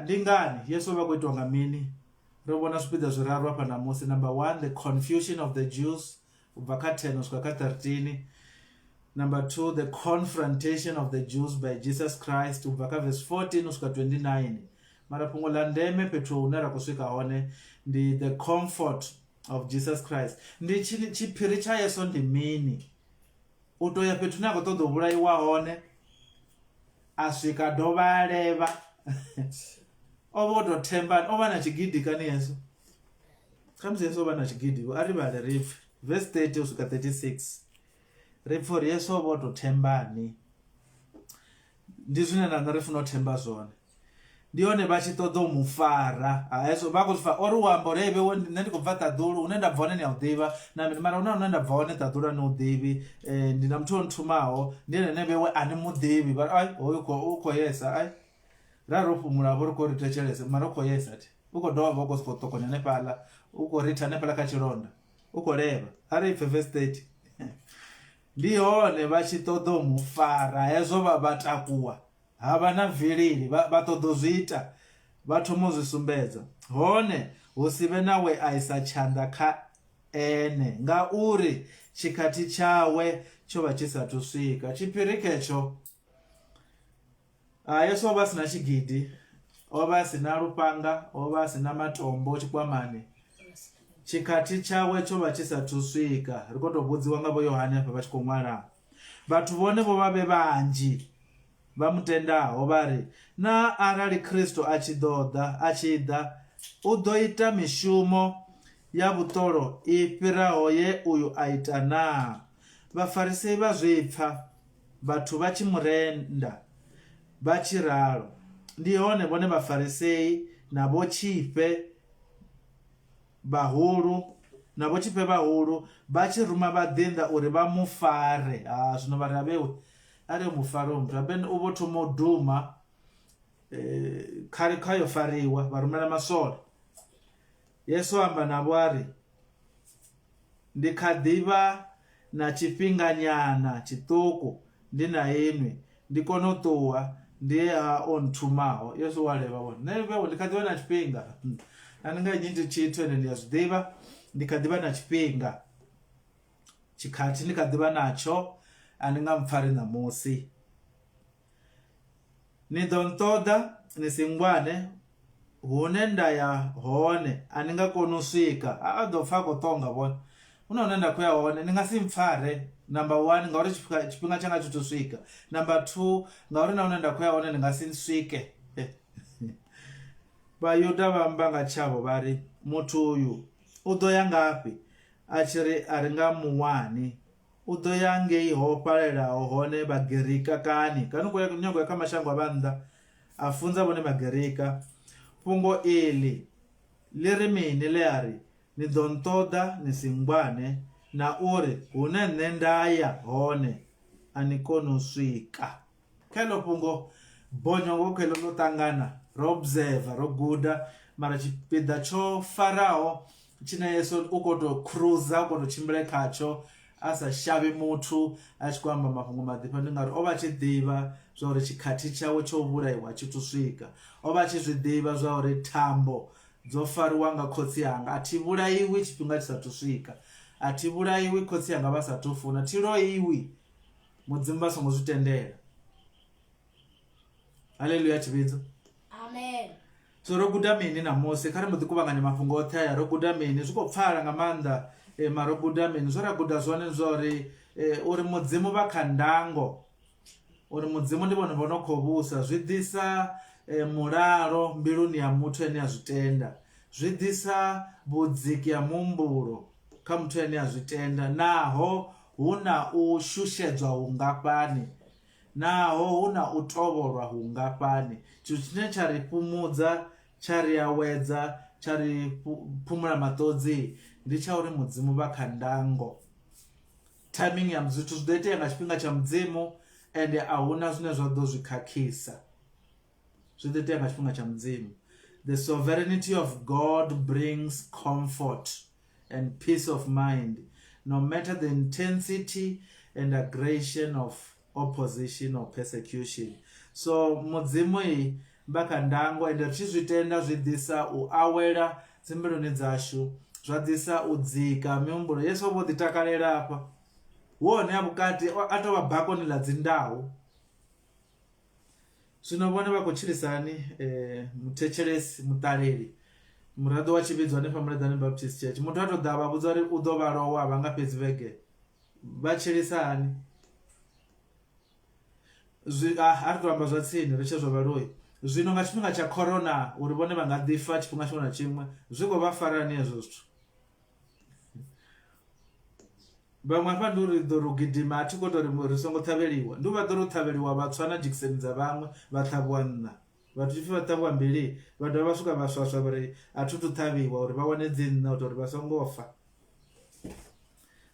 Ndi ngani Yesu o vha khou itiwa nga mini? Ro vhona zwipiḓa zwiraru hafha ṋamusi. Number 1, the confusion of the Jews u bva kha 10 u swika kha 13. Number 2, the confrontation of the Jews by Jesus Christ u bva kha verse 14 u swika 29. Mara fhungo ḽa ndeme fhethu hune ra khou swika hone ndi the comfort of Jesus Christ. Ndi tshiphiri tsha Yesu ndi mini? U to ya fhethu hune a khou ṱoḓa u vhulaiwa hone a swika dovha a levha o vha o tou themba o vha na tshigidi kani Yesu khamusi Yesu o vha na tshigidi a ri vhale ri pfe verse 30 u swika 36 ri pfe uri Yesu o vha o tou thembani ndi zwine na nṋe ri funa u themba zwone ndi hone vha tshi ṱoḓa u mu fara ha Yesu vha khou zwi fa ori u amba uri vhe nṋe ndi khou bva ṱaḓulu hune nda bva hone ni a u ḓivha na mini mara huna hune nda bva hone ṱaḓulu a ni u ḓivhi ndi na muthu o nthumaho ndi ene ane vhewe a ni mu ḓivhi vha ai hoyu u khou yesa ai ra ro fhumula vho ri khou ri thetshelese mara u khou yesa thi u khou dovha vha u khou sokou ṱokonya hanefhaḽa u khou ritha hanefhaḽa kha tshilonda u khou levha a ri pfe verse 30 ndi hone vha tshi ṱoḓa u mu fara hezwo vha vha takuwa ha vha na vilili vha vha ṱoḓa u zwi ita vha thoma u zwi sumbedza hone hu si vhe na we a isa tshanḓa kha ene ngauri tshikhathi tshawe tsho vha tshi sathu swika tshiphiri khetsho A Yesu o vha a si na tshigidi, o vha a si na lufhanga, o vha a si na matombo tshikwamani. Tshikhathi tshawe tsho vha tshi sathu swika. Ri khou tou vhudziwa nga vho Yohane afha vha tshi khou ṅwala. Vhathu vhone vho vha vhe vhanzhi vha mu tendaho vha ri, Naa arali Kristo a tshi ḓo ḓa, a tshi ḓa, u ḓo ita mishumo ya vhuṱolo i fhiraho ye uyu a ita naa? Vhafarisei vha zwi pfa. Vhathu vha tshi mu renda vha tshi ralo, ndi hone vhone Vhafarisei na vhotshifhe vhahulu na vhotshifhe vhahulu vha tshi ruma vhaḓinḓa uri vha mu fare. Ha zwino vha ri a vhewe a ri mu fare muthu abe u vho thoma u duma kha kha yo fariwa vha rumela maswole. Yesu amba navho a ri, Ndi kha ḓi vha na tshifhinganyana tshiṱuku ndi na inwi, ndi kone u ṱuwa ndi ye ha o nthumaho. Yesu u a levha vhone, nṋe vhewe ndi kha ḓi vha na tshifhinga, a ni nga nnyiti tshithu ende ndi a zwi ḓivha, ndi kha ḓi vha na tshifhinga, tshikhathi ndi kha ḓi vha natsho, a ni nga mpfari ṋamusi. Ni ḓo nṱoḓa ni si nngwane, hune nda ya hone a ni nga koni u swika. A a ḓo pfa a khou ṱonga vhone. Hu na hune nda khou ya hone ni nga si mpfare number 1 ngauri tshifhinga tshanga a tshi thu swika, number 2 ngauri na hune nda khou ya hone ni nga si swike. Vhayuda vha amba nga tshavho vha ri, Muthu uyu u ḓo ya ngafhi a tshi ri a ri nga mu wani? U ḓo ya ngei ho fhalelaho hone Vhagerika kani? Kani u khou nyaga u ya kha mashango a vhannḓa a funza vhone Vhagerika? Fhungo iḽi ḽi ri mini ḽe a ri, Ni ḓo nṱoḓa ni si nngwane, na uri, Hune nṋe nda ya hone a ni koni u swika? Kha heḽo fhungo bonyongo kheḽo ḽo ṱangana ro observer ro guda mara tshipiḓa tsho faraho tshine Yesu u kho to cruiser u kho to tshimbila khatsho a sa shavhi muthu a tshi khou amba mafhungo maḓifha ndi ngauri o vha a tshi ḓivha zwa uri tshikhathi tshawe tsho vhulaiwa tshi thu swika o vha a tshi zwi ḓivha zwa uri thambo. Dzo fariwa nga Khotsi anga. A thi vhulaiwi tshifhinga tshi sathu swika. A thi vhulaiwi Khotsi anga vha sathu funa. Thi loiwi Mudzimu vha songo zwi tendela. Haleluya tshivhidzo. Amen. So ro guda mini ṋamusi? Kha ri mbo ḓi kuvhanganya mafhungo oṱhe aya. Ro guda mini? Zwi khou pfala nga maanḓa e, mara ro guda mini? Zwe ra guda zwone ndi zwa uri e, uri Mudzimu vha kha ndango, uri Mudzimu ndi vhone vho no khou vhusa, zwi ḓisa e, mulalo mbiluni ya muthu ane a zwi tenda. Zwi ḓisa vhudziki ha muhumbulo kha muthu ane a zwi tenda naho hu na u shushedzwa hungafhani. Naho hu na u tovholwa hungafhani, tshithu tshine tsha ri fhumudza, tsha ri awedza, tsha ri phumula maṱodzi ndi tsha uri Mudzimu vha kha ndango. Timing ya zwithu zwi ḓo itea nga tshifhinga tsha Mudzimu ende a hu na zwine zwa ḓo zwi khakhisa. Zwi ḓo itea nga tshifhinga tsha Mudzimu. The sovereignty of God brings comfort and peace of mind no matter the intensity and aggression of opposition or persecution. So Mudzimu i vha kha ndango ende ri tshi zwi tenda zwi ḓisa u awela dzimbiluni dzashu zwa ḓisa u dzika mihumbulo. Yesu vho ḓi takalela afha hu hone a vhukati a tou vha bakoni ḽa dzindau. Zwino vhone vha khou tshilisa hani muthetshelesi, muṱaleli, muraḓo wa tshivhidzo hanefha Muleḓane Baptist Church. Muthu a tou ḓa vha vhudza uri u ḓo vha lowa vha nga fhedzi vhege vha tshilisa hani? Zwi a ri to amba zwa tsini ri tshe zwa vhaloi. Zwino nga tshifhinga tsha corona uri vhone vha nga ḓi fa tshifhinga tshiṅwe na tshiṅwe zwi khou vha fara hani hezwo zwithu? Vhaṅwe hafha ndi uri ḓo ri u gidima a thi khou tou ri ri songo ṱhavheliwa ndi u vha ḓo ri u ṱhavheliwa vha tswa na dzhekiseni dza vhaṅwe vha ṱhavhiwa nṋa vhathu tshipfi vha ṱhavhiwa mbili vha dovha vha swika vha swaswa vha ri a thi thu ṱhavhiwa uri vha wane dzi nṋa u ita uri vha songo fa.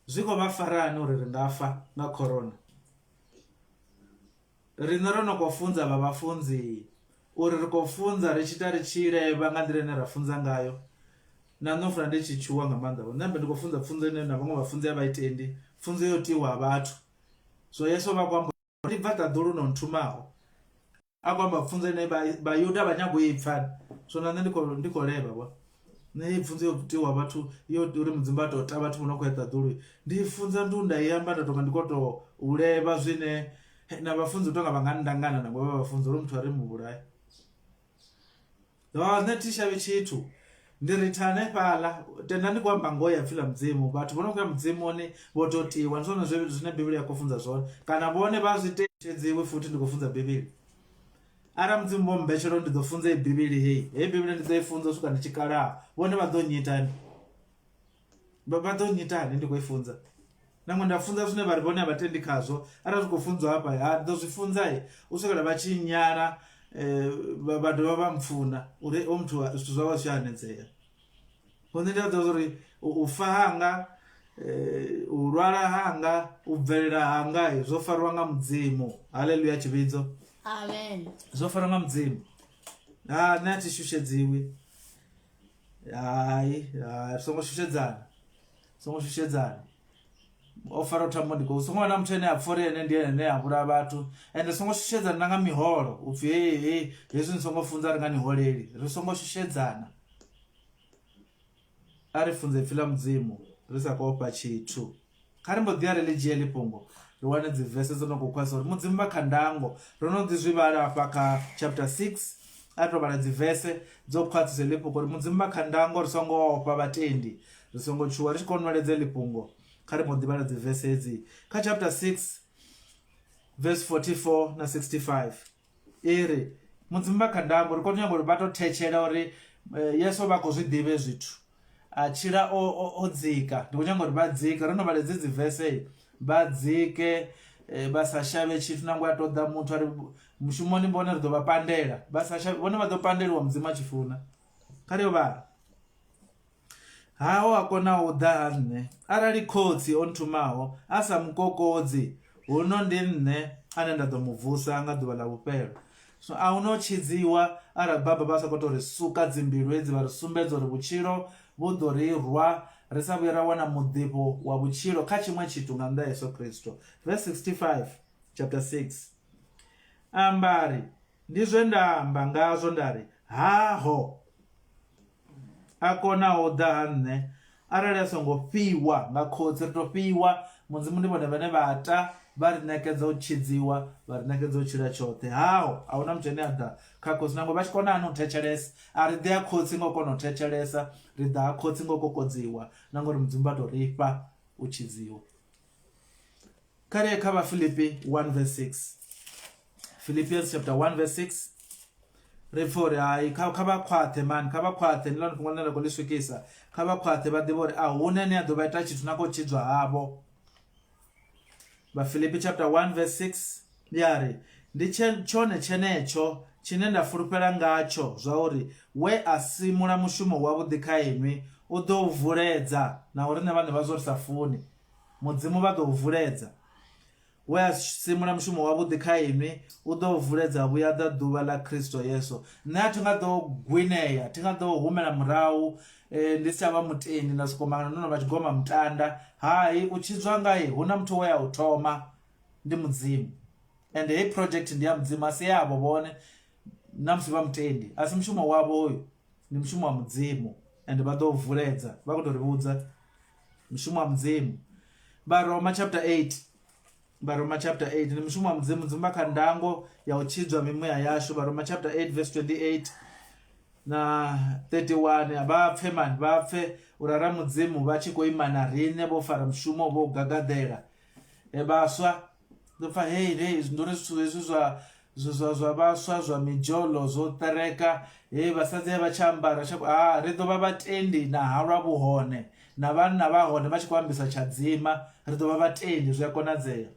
Zwi khou vha farani uri ri nga fa nga corona Riṋe ro no khou funza vha vhafunzi uri ri khou funza ri tshi ita ri tshi levha nga nḓila ine ra funza ngayo na nṋe u funa ndi tshi tshuwa nga maanḓa nṋe ambe ndi khou funza pfunzo ine na vhaṅwe vhafunzi a vha i tendi pfunzo yo tiwa ha vhathu so Yesu vha khou amba ndi bva ṱaḓulu no nthumaho a khou amba pfunzo ine vhayuda vha nyago i pfa so na nṋe ndi khou ndi khou levha vho nṋe heyi pfunzo yo tiwa vhathu yo uri mudzimu vha tou ta vhathu vho no khou ya ṱaḓulu ndi funza ndu nda i amba nda tonga ndi khou tou u levha zwine na vhafunzi u tonga vha nga nndangana nangwe vha vhafunzi uri muthu a ri mu vhulaye nṋe thi shavhi tshithu ndi ri tha hanefhaḽa tenda ndi khou amba ngoho ya pfhi ḽa mudzimu vhathu vho no khou ya mudzimuni vho tou tiwa ndi zwone zwine bivhili ya khou funza zwone kana vhone vha zwi tetshedziwi futhi ndi khou funza bivhili arali mudzimu vho mbetshela ndi ḓo funza i bivhili heyi heyi bivhili ndi ḓo i funza u swika ndi tshi kalaha vhone vha ḓo nnyitani vha ḓo nnyitani ndi khou i funza nangwe nda funza zwine vha ri vhone a vha tendi khazwo arali zwi khou funziwa hafha ha ndi ḓo zwi funza u swikela vha tshi nyala um vha dovha vha mpfuna uri o muthu zwithu zwawe zwi hanedzea hone ndi a ḓivha uri u fa hanga eh, u lwala hanga u bvelela hanga zwo farwa nga mudzimu haleluya tshivhidzo amen zwo farwa nga mudzimu ha nṋe a thi shushedziwi hai hai ri songo shushedzana songo shushedzana o fara thambo ndi khou songo vha na muthu ane a pfha uri ene ndi ene ane a vhulaya vhathu ende songo shushedzana na nga miholo upfhi hei hei hezwi ni songo funza ri nga ni holeli ri songo shushedzana A ri funze Ipfi ḽa Mudzimu ri sa khou ofha tshithu. Kha ri mbo ḓi ya ri ḽi dzhie heḽi fhungo ri wane dzi vese dzo no khou khwaṱhisa uri Mudzimu vha kha ndango. Ro no ḓi zwi vhala hafha kha chapter 6 a ri tou vhala dzi vese dzo khwaṱhisa heḽi fhungo uri Mudzimu vha kha ndango ri songo ofha vhatendi ri songo tshuwa ri tshi khou nweledza heḽi fhungo. Kha ri mbo ḓi vhala dzi vese hedzi kha chapter 6 verse 44 na 65. I ri, Mudzimu vha kha ndango, ri khou nyaga uri vha tou thetshela uri eh, Yesu vha khou zwi ḓivhe zwithu. A tshila o, o, o dzika. Ndi khou nyaga uri vha dzike. Ro no vhala hedzi dzivese, vha dzike eh, vha sa shavhe tshithu nangwe a tou ḓa muthu a ri mushumoni vhone ri ḓo vha pandela. Vha sa shavhe, vhone vha ḓo pandeliwa Mudzimu a tshi funa. Kha ri yo vhala. Haho a konaho u ḓa ha nṋe, arali Khotsi o nthumaho a sa mu kokodzi, huno ndi nṋe ane nda ḓo mu vusa nga ḓuvha ḽa vhufhelo. So a hu na u tshidziwa arali baba vha sa khou tou ri suka dzimbilu hedzi vha ri sumbedza uri vhutshilo vhu ḓo ri rwa ri sa vhuye ra wana muḓifho wa vhutshilo kha tshiṅwe tshithu nga nnḓa ha Yesu Kristo. Verse 65, chapter 6. Amba a ri, Ndi zwe nda amba ngazwo nda ri, Haho! A konaho u ḓa ha nṋe arali a songo fhiwa nga Khotsi. Ri tou fhiwa, Mudzimu ndi vhone vhane vha ta vha ri ṋekedza u tshidziwa, vha ri ṋekedza u tshila tshoṱhe. Haho, a hu na muthu ane a ḓa kha Khotsi nangwe vha tshi kona hani u thetshelesa. A ri ḓi ha Khotsi nga u kona u thetshelesa, ri ḓa ha Khotsi nga u kokodziwa na ngori Mudzimu vha tou ri fha u tshidziwa. Kha ri ye kha Vhafilipi 1 verse 6. Philippians chapter 1 verse 6 ri pfha uri hai kha kha vha khwaṱhe mani kha vha khwaṱhe ndi ḽone fhungo ḽine nda khou ḽi swikisa kha vha khwaṱhe vha ḓivhe uri a huna ane a ḓo vha ita tshithu na khou tshidzwa havho Vhafilipi chapter 1 verse 6 ya ri ndi tshone tshenetsho tshine nda fulufhela ngatsho zwauri we a simula mushumo wavhuḓi kha inwi u ḓo u vuledza naho riṋe vhaṋe vha zwo ri sa funi Mudzimu vha ḓo u vuledza. We a simula mushumo wavhuḓi kha inwi u ḓo u vuledza a vhuya ḓa ḓuvha ḽa Kristo Yesu. Nṋe a thi nga ḓo gwinea, thi nga ḓo humela murahu ndi si tsha vha mutendi nda sokou mangala ndo no vha tshigoma mutanda. Hai, u tshidzwa ngai hu na muthu we a u thoma, ndi Mudzimu. Ende heyi project ndi ya Mudzimu a si yavho vhone na musi vha mutendi, a si mushumo wavho hoyu, ndi mushumo wa Mudzimu ende vha ḓo u vuledza vha khou tou ri vhudza. Mushumo wa Mudzimu. Vharoma chapter 8. Vharoma chapter 8 ndi mushumo wa Mudzimu. Mudzimu vha kha ndango ya u tshidzwa mimuya yashu. Vharoma chapter 8 verse 28 na 31 vha pfe mani vha pfe uri ara Mudzimu vha tshi khou ima na riṋe vho fara mushumo vho gagaḓela e vhaswa ndo pfa hei hei ndo ri zwithu hezwi zwa zwa zwa vhaswa zwa midzholo zwo ṱereka hei vhasadzi vha tshi ambara tsha ha ri ḓo vha vhatendi na halwa vhu hone na vhanna vha hone vha tshi khou ambisa tshadzima ri ḓo vha vhatendi zwi a konadzea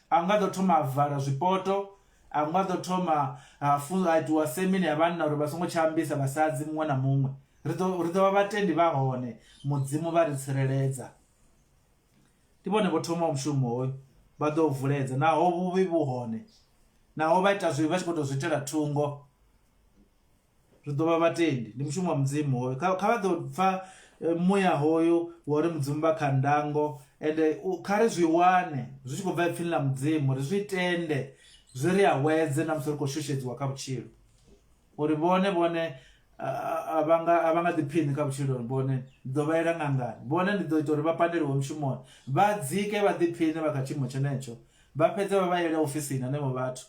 a nga ḓo thoma a vala zwipoto a nga ḓo thoma ha ha itiwa semini ya vhanna uri vha songo tsha ambisa vhasadzi muṅwe na muṅwe ri ḓo ri ḓo vha vhatendi vha hone mudzimu vha ri tsireledza Ndi vhone vho thomaho mushumo hoyu, vha ḓo u vuledza naho vhuvhi vhu hone, naho vha ita zwivhi vha tshi khou tou zwi itela thungo, ri ḓo vha vhatendi. Ndi mushumo wa Mudzimu hoyu, kha vha ḓo pfha muya hoyu wa uri Mudzimu vha kha ndango ende kha ri zwi wane zwi tshi khou bva ipfhini ḽa Mudzimu ri zwi tende zwi ri awedze na musi ri khou shushedziwa kha vhutshilo. Uri vhone vhone a vha nga a vha nga ḓiphiṋi kha vhutshilo vhone ndi ḓo vha yela ṅangani vhone ndi ḓo ita uri vha pandeliwe mushumoni vha dzike vha ḓiphiṋe vha kha tshiimo tshenetsho vha fhedze vha vha yele ofisini hanevho vhathu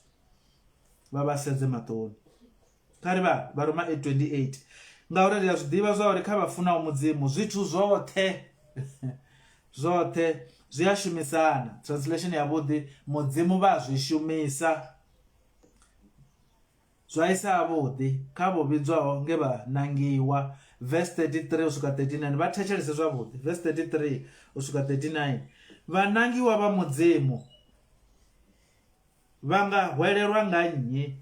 vha vha sedze maṱoni kha ri vha vha Roma 8:28 ngauri ri a zwi ḓivha zwa uri kha vha funaho Mudzimu zwithu zwoṱhe zwoṱhe zwi a shumisana translation ya vhuḓi Mudzimu vha zwi shumisa Zwa isa havhuḓi kha vho vhidzwaho nge vha nangiwa. Verse 33 u swika 39, vha thetshelese zwavhuḓi. Verse 33 u swika 39. Vhanangiwa vha Mudzimu vha nga hwelelwa nga nnyi?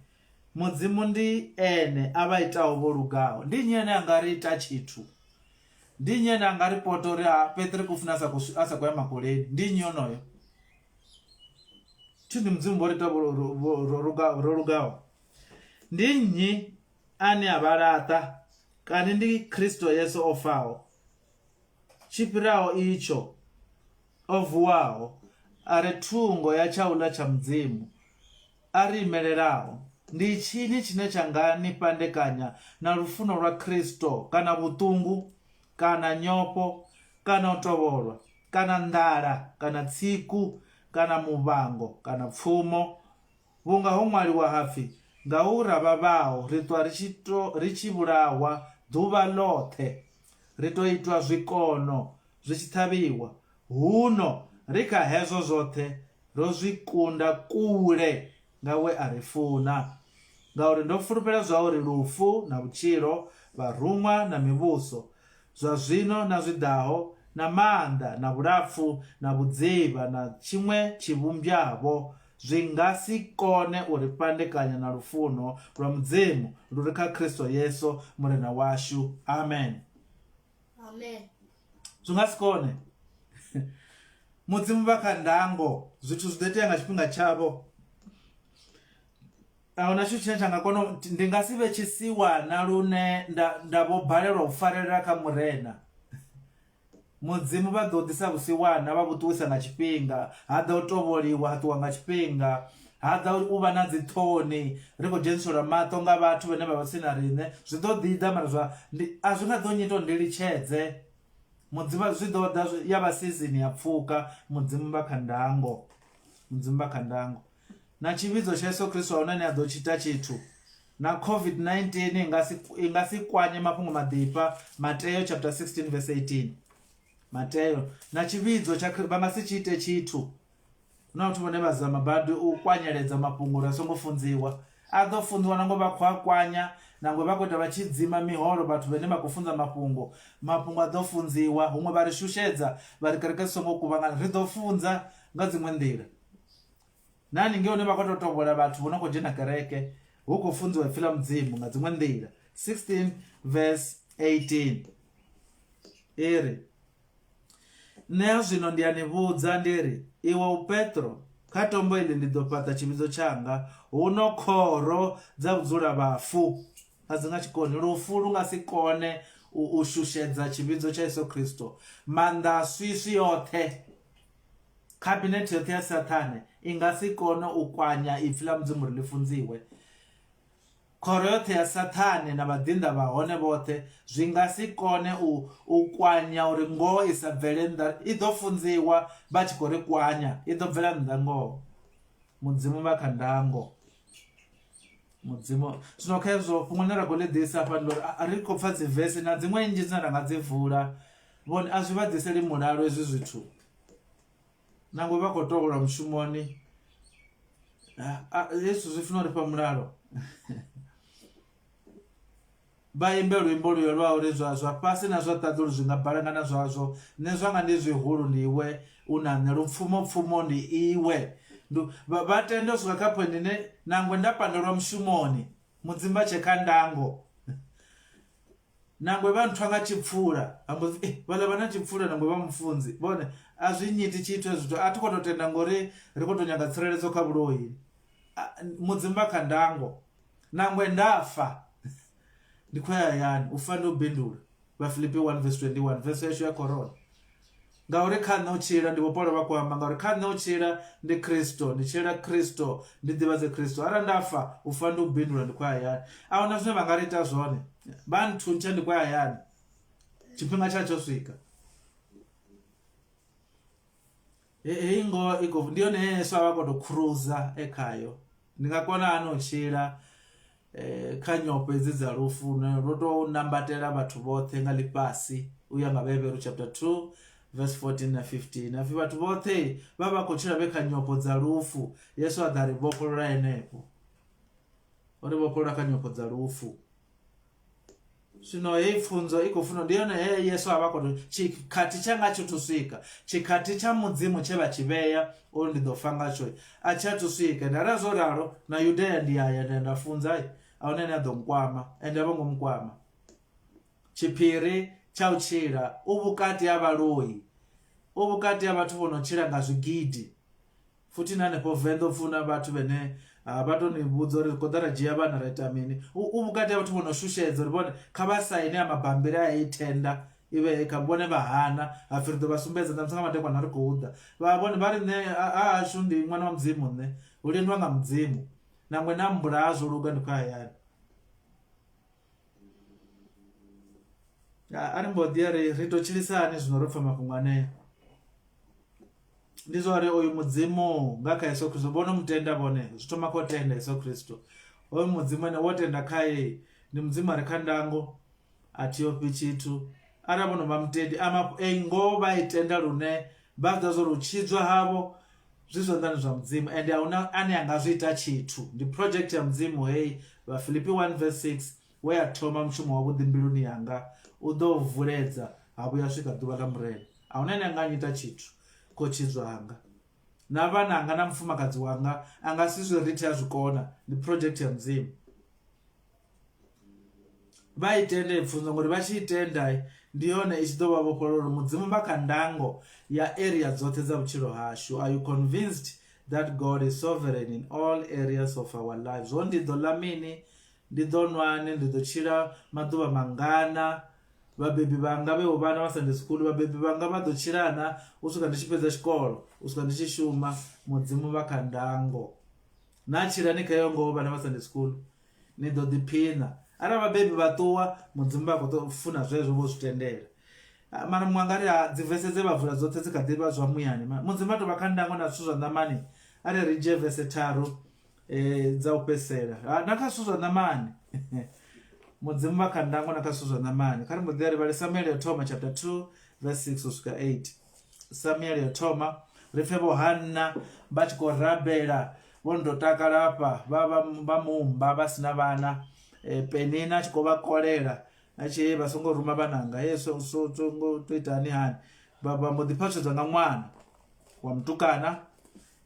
Mudzimu ndi ene a vha itaho vho lugaho. Ndi nnyi ane a nga ri ita tshithu? Ndi nnyi ane a nga ri pota uri ha Patrick u funa a sa khou a sa khou ya makoleni? Ndi nnyi onoyo? Thi ndi Mudzimu vho ri ita ro lugaho? Ndi nnyi ane a vha laṱa? Kani ndi Kristo Yesu o faho? Tshi fhiraho itsho, o vuwaho, a re thungo ya tshauḽa tsha Mudzimu, a ri imelelaho. Ndi tshini tshine tsha nga ni fhandekanya na lufuno lwa Kristo, kana vhuṱungu, kana nyofho, kana u tovholwa, kana nḓala, kana tsiku, kana muvhango, kana pfumo? Vhunga ho ṅwaliwa ha pfi, Nga u ra vha vhau ri ṱwa ri tshi to, ri tshi vhulahwa ḓuvha ḽoṱhe, ri tou itwa zwikono zwi tshi ṱhavhiwa. Huno ri kha hezwo zwoṱhe ro zwi kunda kule nga we a ri funa. Ngauri ndo fulufhela zwauri lufu na vhutshilo, vharuṅwa na mivhuso, zwa zwino na zwi ḓaho, na maanḓa, na vhulapfu, na vhudzivha, na tshiṅwe tshivhumbwa-vho, zwi nga si kone u ri fhandekanya na lufuno lwa Mudzimu lu re kha Kristo Yesu Murena washu. Amen. Amen. Zwi nga si kone. Mudzimu vha kha ndango, zwithu zwi ḓo itea nga tshifhinga tshavho. A huna tshithu tshine tsha nga kona ndi nga si vhe tshisiwana lune nda nda vho balelwa u farelela kha Murena. Mudzimu vha ḓo ḓisa vhusiwana vha vhu ṱuwisa nga tshifhinga, ha ḓa u tovholiwa ha ṱuwa nga tshifhinga. Ha ḓa u vha na dziṱhoni ri khou dzheniselwa maṱo nga vhathu vhane vha vha tsini na riṋe zwi ḓo ḓi ḓa mara zwa ndi a zwi nga ḓo nnyita uri ndi litshedze mudzimu zwi ḓo ḓa ya vha season ya pfuka mudzimu vha kha ndango mudzimu vha kha ndango na tshivhidzo tsha Yesu Kristo ahuna ane a ḓo tshi ita tshithu na COVID-19 i nga si i nga si kwanye mafhungo maḓifha Mateo chapter 16 verse 18 Mateo na tshivhidzo tsha vha nga si tshi ite tshithu hu na vhathu vhane vha zama badi u kwanyeledza mafhungo uri a songo funziwa a ḓo funziwa nangwe vha khou a kwanya nangwe vha khou ita vha tshi dzima miholo vhathu vhane vha khou funza mafhungo mafhungo a ḓo funziwa huṅwe vha ri shushedza vha ri kereke dzi songo kuvhangana ri ḓo funza nga dziṅwe nḓila na haningei hune vha khou tou tovhola vhathu vho no khou dzhena kereke hu khou funziwa ipfi ḽa mudzimu nga dziṅwe nḓila 16 verse 18 i ri Nṋe a zwino ndi a ni vhudza ndi ri, Iwe u Petro, kha tombo iḽi ndi ḓo fhaṱa tshivhidzo tshanga, huno khoro dza vhudzulavhafu a dzi nga tshi koni. Lufu lu nga si kone u, u shushedza tshivhidzo tsha Yesu Kristo. Maanḓa a swiswi oṱhe, khabinethe yoṱhe ya Sathane i nga si kone u kwanya Ipfi ḽa Mudzimu uri ḽi funziwe. Khoro yoṱhe ya Saṱhane na vhaḓinḓa vha hone vhoṱhe zwi nga si kone u u kwanya uri ngoho i sa bvele nnḓa. I ḓo funziwa vha tshi khou ri kwanya, i ḓo bvela nnḓa ngoho. Mudzimu vha kha ndango. Mudzimu zwino khezwo fhungo ḽine ra khou ḽi ḓisa hafha ndi uri ri khou pfa dzi vese na dziṅwe nnzhi dzine ra nga dzi vula vhone a zwi vha ḓiseli mulalo hezwi zwithu. Nangwe vha khou tovholwa mushumoni hezwi zwithu zwi funa u ri fha mulalo vha imbe luimbo luya lwa uri zwa zwa fhasi na zwa ṱaḓulu zwi nga balangana zwazwo nṋe zwanga ndi zwihulu ndi iwe u na nṋe lupfumo pfumo ndi iwe vha tende u swika kha point ine nangwe nda pandelwa mushumoni mudzimu vha tshe kha ndango. Nangwe vha nthwa nga tshipfula, ha mbo ḓi, eh, vhaḽa vha na tshipfula nangwe vha mufunzi. Vhone, a zwi nnyiti tshithu hezwi zwithu. A thi khou tou tenda ngori ri khou tou nyaga tsireledzo kha vhuloi. Mudzimu vha kha ndango. Nangwe nda fa, ndi khou ya hayani. U fa ndi u bindula. Vhafilipi 1 verse 21, verse yashu ya corona. Ngauri kha nṋe u tshila, ndi Vho Paulo vha khou amba, ngauri kha nṋe u tshila ndi Kristo, ndi tshilela Kristo, ndi ḓivhadze Kristo. Arali nda fa, u fa ndi u bindula, ndi khou ya hayani. A huna zwine vha nga ri ita zwone. Vha nthuntsha ndi khou ya hayani. Tshifhinga tsha tsho swika. Heyi ngoho i khou ndi yone ye Yesu a vha a khou tou khuruza e khayo. Ndi nga kona hani u tshila kha nyofho hedzi dza lufu lune lwo tou nambatela vhathu vhoṱhe nga ḽifhasi u ya nga Vhahevheru chapter 2 verse 14 na 15 hapfi vhathu vhoṱhe vha vha khou tshila vhe kha nyofho dza lufu Yesu a ḓa ri vhofholola henefho o ri vhofholola kha nyofho dza lufu Zwino heyi pfunzo i khou funa ndi yone he Yesu a vha khou tshikhathi tshanga tshi thu swika tshikhathi tsha Mudzimu tshe vha tshi vhea uri ndi ḓo fa ngatsho a tshi athu swika ende arali zwo ralo na Yudea ndi aya nda ya nda funza a huna ane a ḓo nkwama ende a vho ngo nkwama. Tshiphiri tsha u tshila u vhukati ha vhaloi u vhukati ha vhathu vho no tshila nga zwigidi. Futhi na hanefho Venḓa upfi huna vhathu vhene vha to ni vhudza uri ri khou ḓa ra dzhia vhana ra ita mini u vhukati ha vhathu vho no shushedza uri vhone kha vha saine a mabambiri a heyi thenda i vhe kha vhone vha hana hapfi ri ḓo vha sumbedza ṋamusi nga madekwana ri khou ḓa vha vhone vha ri nṋe ha hashu ndi ṅwana wa mudzimu nṋe hu lindwa nga mudzimu nangwe na mbulaha zwo luga ndi khou ya hayani a ri mbo ḓi ya ri ri to tshilisa hani zwino ro pfa mafhungo anea Ndi zwa uri oyu Mudzimu nga kha Yesu Kristo vho no mu tenda vhone zwi thoma kha u tenda Yesu Kristo. Hoyu Mudzimu ane wo tenda khae ndi Mudzimu a re kha ndango a thi ofhi tshithu arali vho no vha mutendi a ei ngoho vha i tenda lune vha zwi ḓivha zwa uri u tshidzwa havho zwi zwanḓani zwa Mudzimu ende ahuna ane a nga zwi ita tshithu ndi project ya Mudzimu heyi Vhafilipi 1 verse 6 we a thoma mushumo wavhuḓi mbiluni yanga u ḓo u vuledza ha vhuya swika ḓuvha ḽa Murena. A huna ane a nga nyita tshithu kha u tshidzwa hanga. Na vhananga na mufumakadzi wanga a nga si zwi rithe a zwi kona. Ndi project ya Mudzimu. Vha i tende pfunzo ngori vha tshi i tenda ndi yone i tshi ḓo vha vhofholola uri Mudzimu vha kha ndango ya area dzoṱhe dza vhutshilo hashu. Are you convinced that God is sovereign in all areas of our lives? Zwo ndi ḓo ḽa mini? Ndi ḓo nwani? Ndi ḓo tshila maḓuvha mangana? Vhabebi vhanga vhe vho vhana vha Sunday school, vhabebi vhanga vha ḓo tshila na u swika ndi tshi fhedza tshikolo, u swika ndi tshi shuma, Mudzimu vha kha ndango. Na tshila ni kha yo ngoho vhana vha Sunday school ni ḓo ḓiphina. Arali vhabebi vha ṱuwa Mudzimu vha khou tou funa zwezwo vho zwi tendela. Ah, mara muṅwe anga ri ha dzivese dze vha vula dzoṱhe dzi kha ḓi vha zwa muyani. Mudzimu vha tou vha kha ndango na zwithu zwa ṋamani. Arali ri dzhie vese tharu eh, dza u fhedzisela ah, na kha zwithu zwa ṋamani mudzimu vha kha ndango na kha zwithu zwa ṋamani kha ri mbo ḓi ri vhale samuele yo thoma chapter 2 verse 6 u swika 8 samuele yo thoma ri pfe vho hanna vha tshi khou rabela vho ndo takala afha vha vha vha mumba vha si na vhana e, penina a tshi khou vha kolela a tshi vha songo ruma vhananga he so so songo to itani hani vha vha mbo ḓi phaṱhutsedzwa nga ṅwana wa mutukana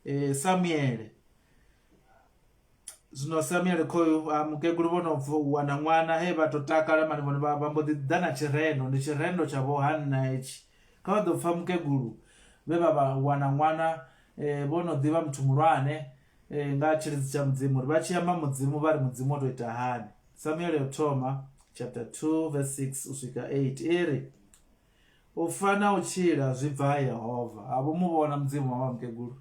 e, samuele Zwino Samuel khoyu a mukegulu vho no bva u wana ṅwana he vha to takala mani vhone vha mbo ḓi ḓa na tshirendo ndi tshirendo tsha vho Hanna hetshi kha vha ḓo pfa mukegulu vhe vha vha wana ṅwana eh, vho no ḓivha muthu muhulwane eh, nga tshilidzi tsha mudzimu uri vha tshi amba mudzimu vha ri mudzimu o to ita hani Samuel yo thoma chapter 2 verse 6 u swika 8 i ri u fa na u tshila zwi bva ha Yehova ha vho mu vhona mudzimu wa mukegulu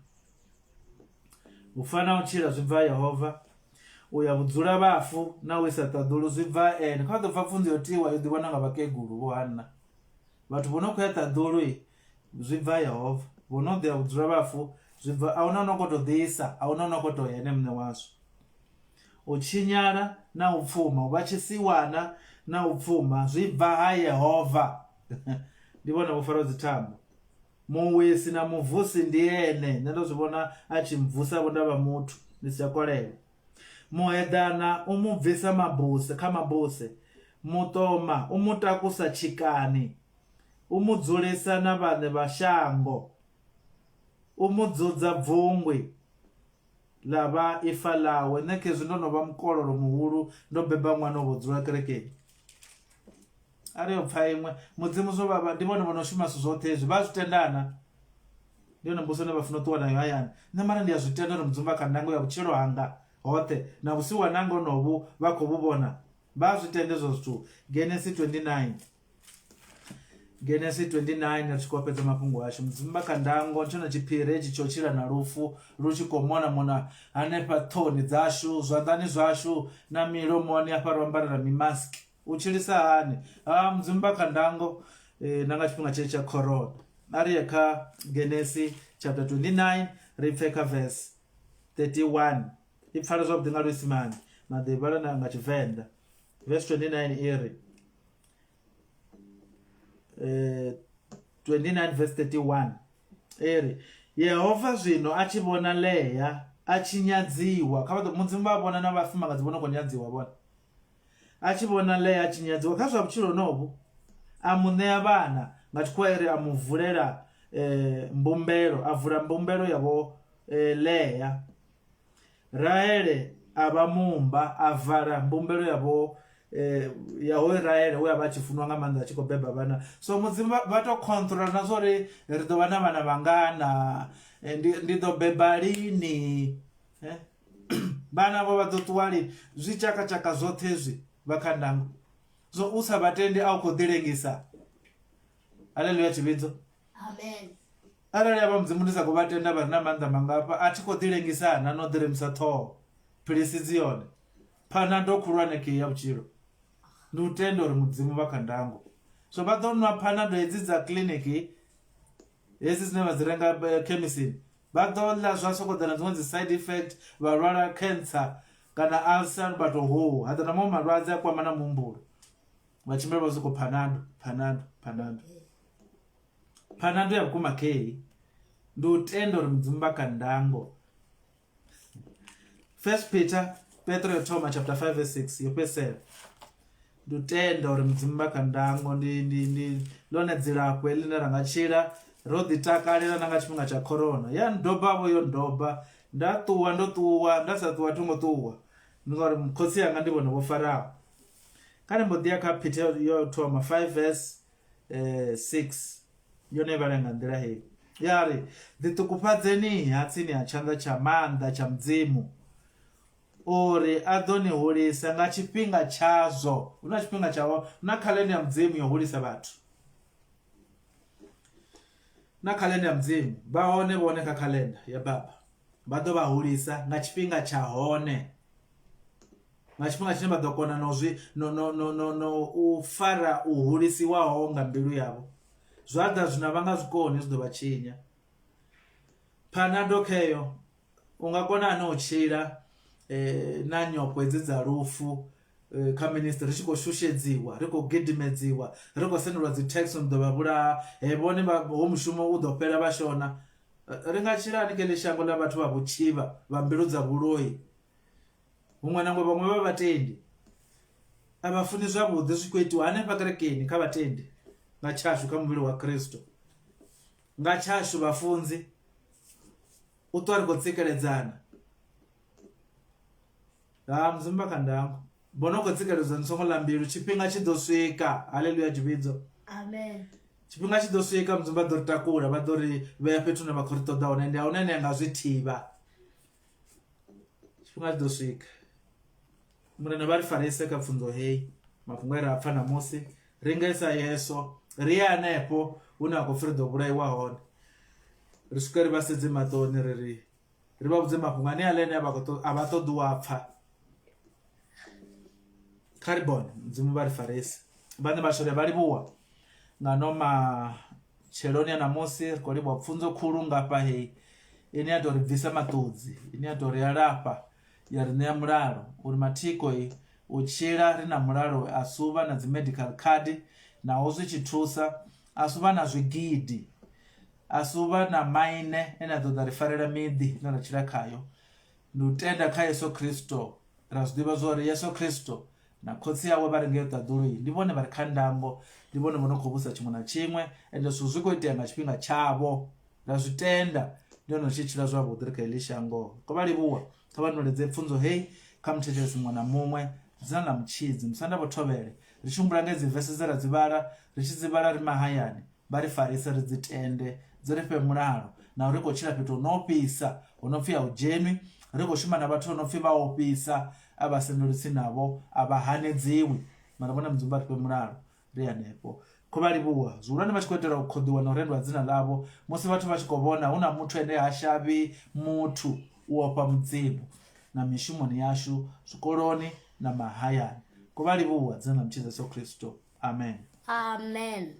U fa na u tshila zwi bva Yehova, u ya vhudzula vhafu na u isa ṱaḓulu zwi bva ene. Kha vha ḓo pfa pfunzo yo tiwa yo ḓivha na nga vhakegulu vho Hanna. Vhathu vho no khou ya ṱaḓulu zwi bva Yehova, vho no ḓo ya vhudzula vhafu zwi bva a huna no khou tou ḓisa, a huna no khou tou ya ene muṋe wazwo. U tshinyala na u pfuma, u vha tshisiwana na u pfuma zwi bva ha Yehova. Ndi vhone vho faraho dzithambo. Muwisi na muvusi ndi ene, nṋe ndo zwi vhona a tshi mvusa vho nda vha muthu, ndi si tsha kolela. Muheḓana u mu bvisa mabuse kha mabuse, muṱoma u mu takusa tshikani, u mu dzulisa na vhaṋe vha shango, u mu dzudza bvungwi ḽa vha ifa ḽawe. Nṋe khezwi ndo no vha mukololo muhulu, ndo beba ṅwana o vho dzula kerekeni. A ri yo pfa iṅwe mudzimu zwo vha ndi vhone vho no shuma zwithu zwoṱhe hezwi vha zwi tendana ndi yone mbudziso ine vha funa u ṱuwa nayo hayani nṋe mara ndi a zwi tenda uri mudzimu vha kha ndango ya vhutshilo hanga hoṱhe na vhusiwana hanga honovhu vha khou vhu vhona vha zwi tende hezwo zwithu Genesi 29 Genesi 29 ri tshi khou fhedza mafhungo ashu mudzimu vha kha ndango ndi tshone tshiphiri hetshi tsho tshila na lufu lu tshi khou mona mona hanefha ṱhohoni dzashu zwanḓani zwashu na milomoni hafha ro ambarela mimaski U tshilisa hani? Ha Mudzimu vha kha ndango eh, na nga tshifhinga tshe tsha corona. A ri ye kha Genesi chapter 29 ri pfe kha verse 31. I pfala zwavhuḓi nga Luisimane, na ḓo i vhala na nga Tshivenḓa. Verse 29 i ri eh, 29 verse 31 i ri Yehova zwino a tshi vhona Lea a tshi nyadziwa kha vha ḓo Mudzimu vha vhona na vhafumakadzi vho no khou nyadziwa vhone A tshi vhona Lea a tshi nyadziwa kha zwa vhutshilo honovhu, a mu ṋea vhana, nga tshikhuwa i ri a mu vulela mbumbelo, a vula mbumbelo ya vho Lea. Rahele a vha muumba, a vala mbumbelo ya vho ya hoyu Rahele we a vha a tshi funwa nga maanḓa a tshi khou beba vhana. So Mudzimu vha to control na zwa uri ri ḓo vha na vhana vhangana, ndi ḓo beba lini. Vhana vho vha ḓo ṱuwa lini zwitshakatshaka zwoṱhe hezwi vha kha ndango so u sa vhatendi a u khou ḓilengisa haleluya tshivhidzo Amen. Arali avha mudzimu ndi sa khou vha tenda vha re na maanḓa mangafha a thi khou ḓilengisa na no ḓiremisa ṱhoho philisi dzi yone phanado khulwane kei ya vhutshilo ndi u tenda uri mudzimu vha kha ndango so vha ḓo nwa phanado hedzi dza kiḽiniki hedzi dzine vha dzi renga eh, khemisini vha ḓo ḽa zwa soko ḓa na dziṅwe dzi side effect vha lwala cancer kana ulcer vha to hoo ha ḓa na maṅwe malwadze a kwama na muhumbulo vha tshimbila vha soko phanado phanado phanado phanado ya vhukuma kei ndi u tenda uri mudzimu vha kha ndango First Peter Petro yo thoma chapter 5 verse 6 yo fhedzisela ndi u tenda uri mudzimu vha kha ndango ndi ndi ndi ḽone dzilafho ḽine ra nga tshila ro ḓi takalela na nga tshifhinga tsha corona ya ndoba vho yo ndoba nda ṱuwa ndo ṱuwa nda sa ṱuwa tho ngo ṱuwa ndi ngauri khotsi anga ndi vhone vho faraho kha ni mbo ḓi ya kha Peter yo thoma 5 verse 6 yone vhala nga nḓila heyi ya ri ḓiṱukufhadzeni-ha tsini ha tshanḓa tsha maanḓa tsha mudzimu uri a ḓo ni hulisa nga tshifhinga tshazwo hu na tshifhinga tsha hu na khalenda ya mudzimu yo hulisa vhathu na khalenda ya mudzimu vha hone vhone kha khalenda ya baba. Vha ḓo vha hulisa nga tshifhinga tsha hone, nga tshifhinga tshine vha ḓo kona no zwi no no no no no u fara u hulisiwaho nga mbilu yavho. Zwa ḓa zwino a vha nga zwi koni zwi ḓo vha tshinya. Phanado kheyo u nga kona hani u tshila na nyofho hedzi dza lufu kha ministry ri tshi khou shushedziwa ri khou gidimedziwa ri khou sendelwa dzi tax ni ḓo vha vhulaha he vhone vha ho mushumo u ḓo fhela vha shona ri nga tshila hani kha heḽi shango ḽa vhathu vha vhutshivha vha mbilu dza vhuloi huṅwe nangwe vhaṅwe vha vhatendi a vha funi zwavhuḓi zwi khou itiwa hanefha kerekeni kha vhatendi nga tshashu kha muvhili wa Kristo nga tshashu vhafunzi u ṱwa ri khou tsikeledzana ha mudzimu vha kha ndango vho no khou tsikeledzwa ni songo ḽa mbilu tshifhinga tshi ḓo swika haleluya tshivhidzo amen tshifhinga tshi ḓo swika mudzimu vha ḓo ri takula vha ḓo ri vhea fhethu hune vha khou ri ṱoḓa hone ende ahuna ane a nga zwi thivha tshifhinga tshi ḓo swika murena vha ri farise kha pfunzo heyi mafhungo e ra pfa ṋamusi ri nge sa yeso ri ye hanefho hune a khou pfhi ri ḓo vhulaiwa hone ri swike ri vha sedze maṱoni ri ri ri vha vhudze mafhungo ane aḽa ane a vha khou a vha ṱoḓi u a pfha kha ri bone mudzimu vha ri farise vhaṋe vhashu ri a vha livhuwa nga no matsheloni a ṋamusi ri khou livhuwa pfunzo khulu ngafha heyi ine ya tou ri bvisa maṱudzi ine ya tou ri alafha ya ri ṋea mulalo uri mathiko i u tshila ri na mulalo a suvha na dzi medical card naho zwi tshi thusa a suvha na zwigidi a suvha na maine ane a ḓo ḓa ri farela miḓi ine ra tshila khayo ndi u tenda kha Yesu Kristo ra zwi ḓivha zwa uri Yesu Kristo na khotsi awe vha re ngei ṱaḓulu ndi vhone vha re kha ndango ndi vhone vho no khou vhusa tshiṅwe na tshiṅwe ende zwithu zwi khou itea nga tshifhinga tshavho ra zwi tenda ndi hone ri tshi tshila zwavhuḓi ri kha heḽi shango kho vha livhuwa kha vha nweledze pfunzo heyi kha muthetshelesi muṅwe na muṅwe dzina ḽa mutshidzi musanda vho thovhele ri tshi humbula nga hedzi vese dze ra dzi vhala ri tshi dzi vhala ri mahayani vha ri farise ri dzi tende dzi ri fhe mulalo na uri ri khou tshila fhethu hu no fhisa hu no pfhi a u dzhenwi ri khou shuma na vhathu vho no pfhi vha ofhisa a vha sendeli tsini navho a vha hanedziwi mara vhone mudzimu vha ri fhe mulalo ri hanefho kho vha livhuwa zwihulwane vha tshi khou itela u khoḓiwa na u rendwa dzina ḽavho musi vhathu vha tshi khou vhona hu na muthu ane ha shavhi muthu u ofha mudzimu na mishumoni yashu zwikoloni na mahayani kho vha livhuwa dzina ḽa mutshidzi Yesu Kristo amen amen.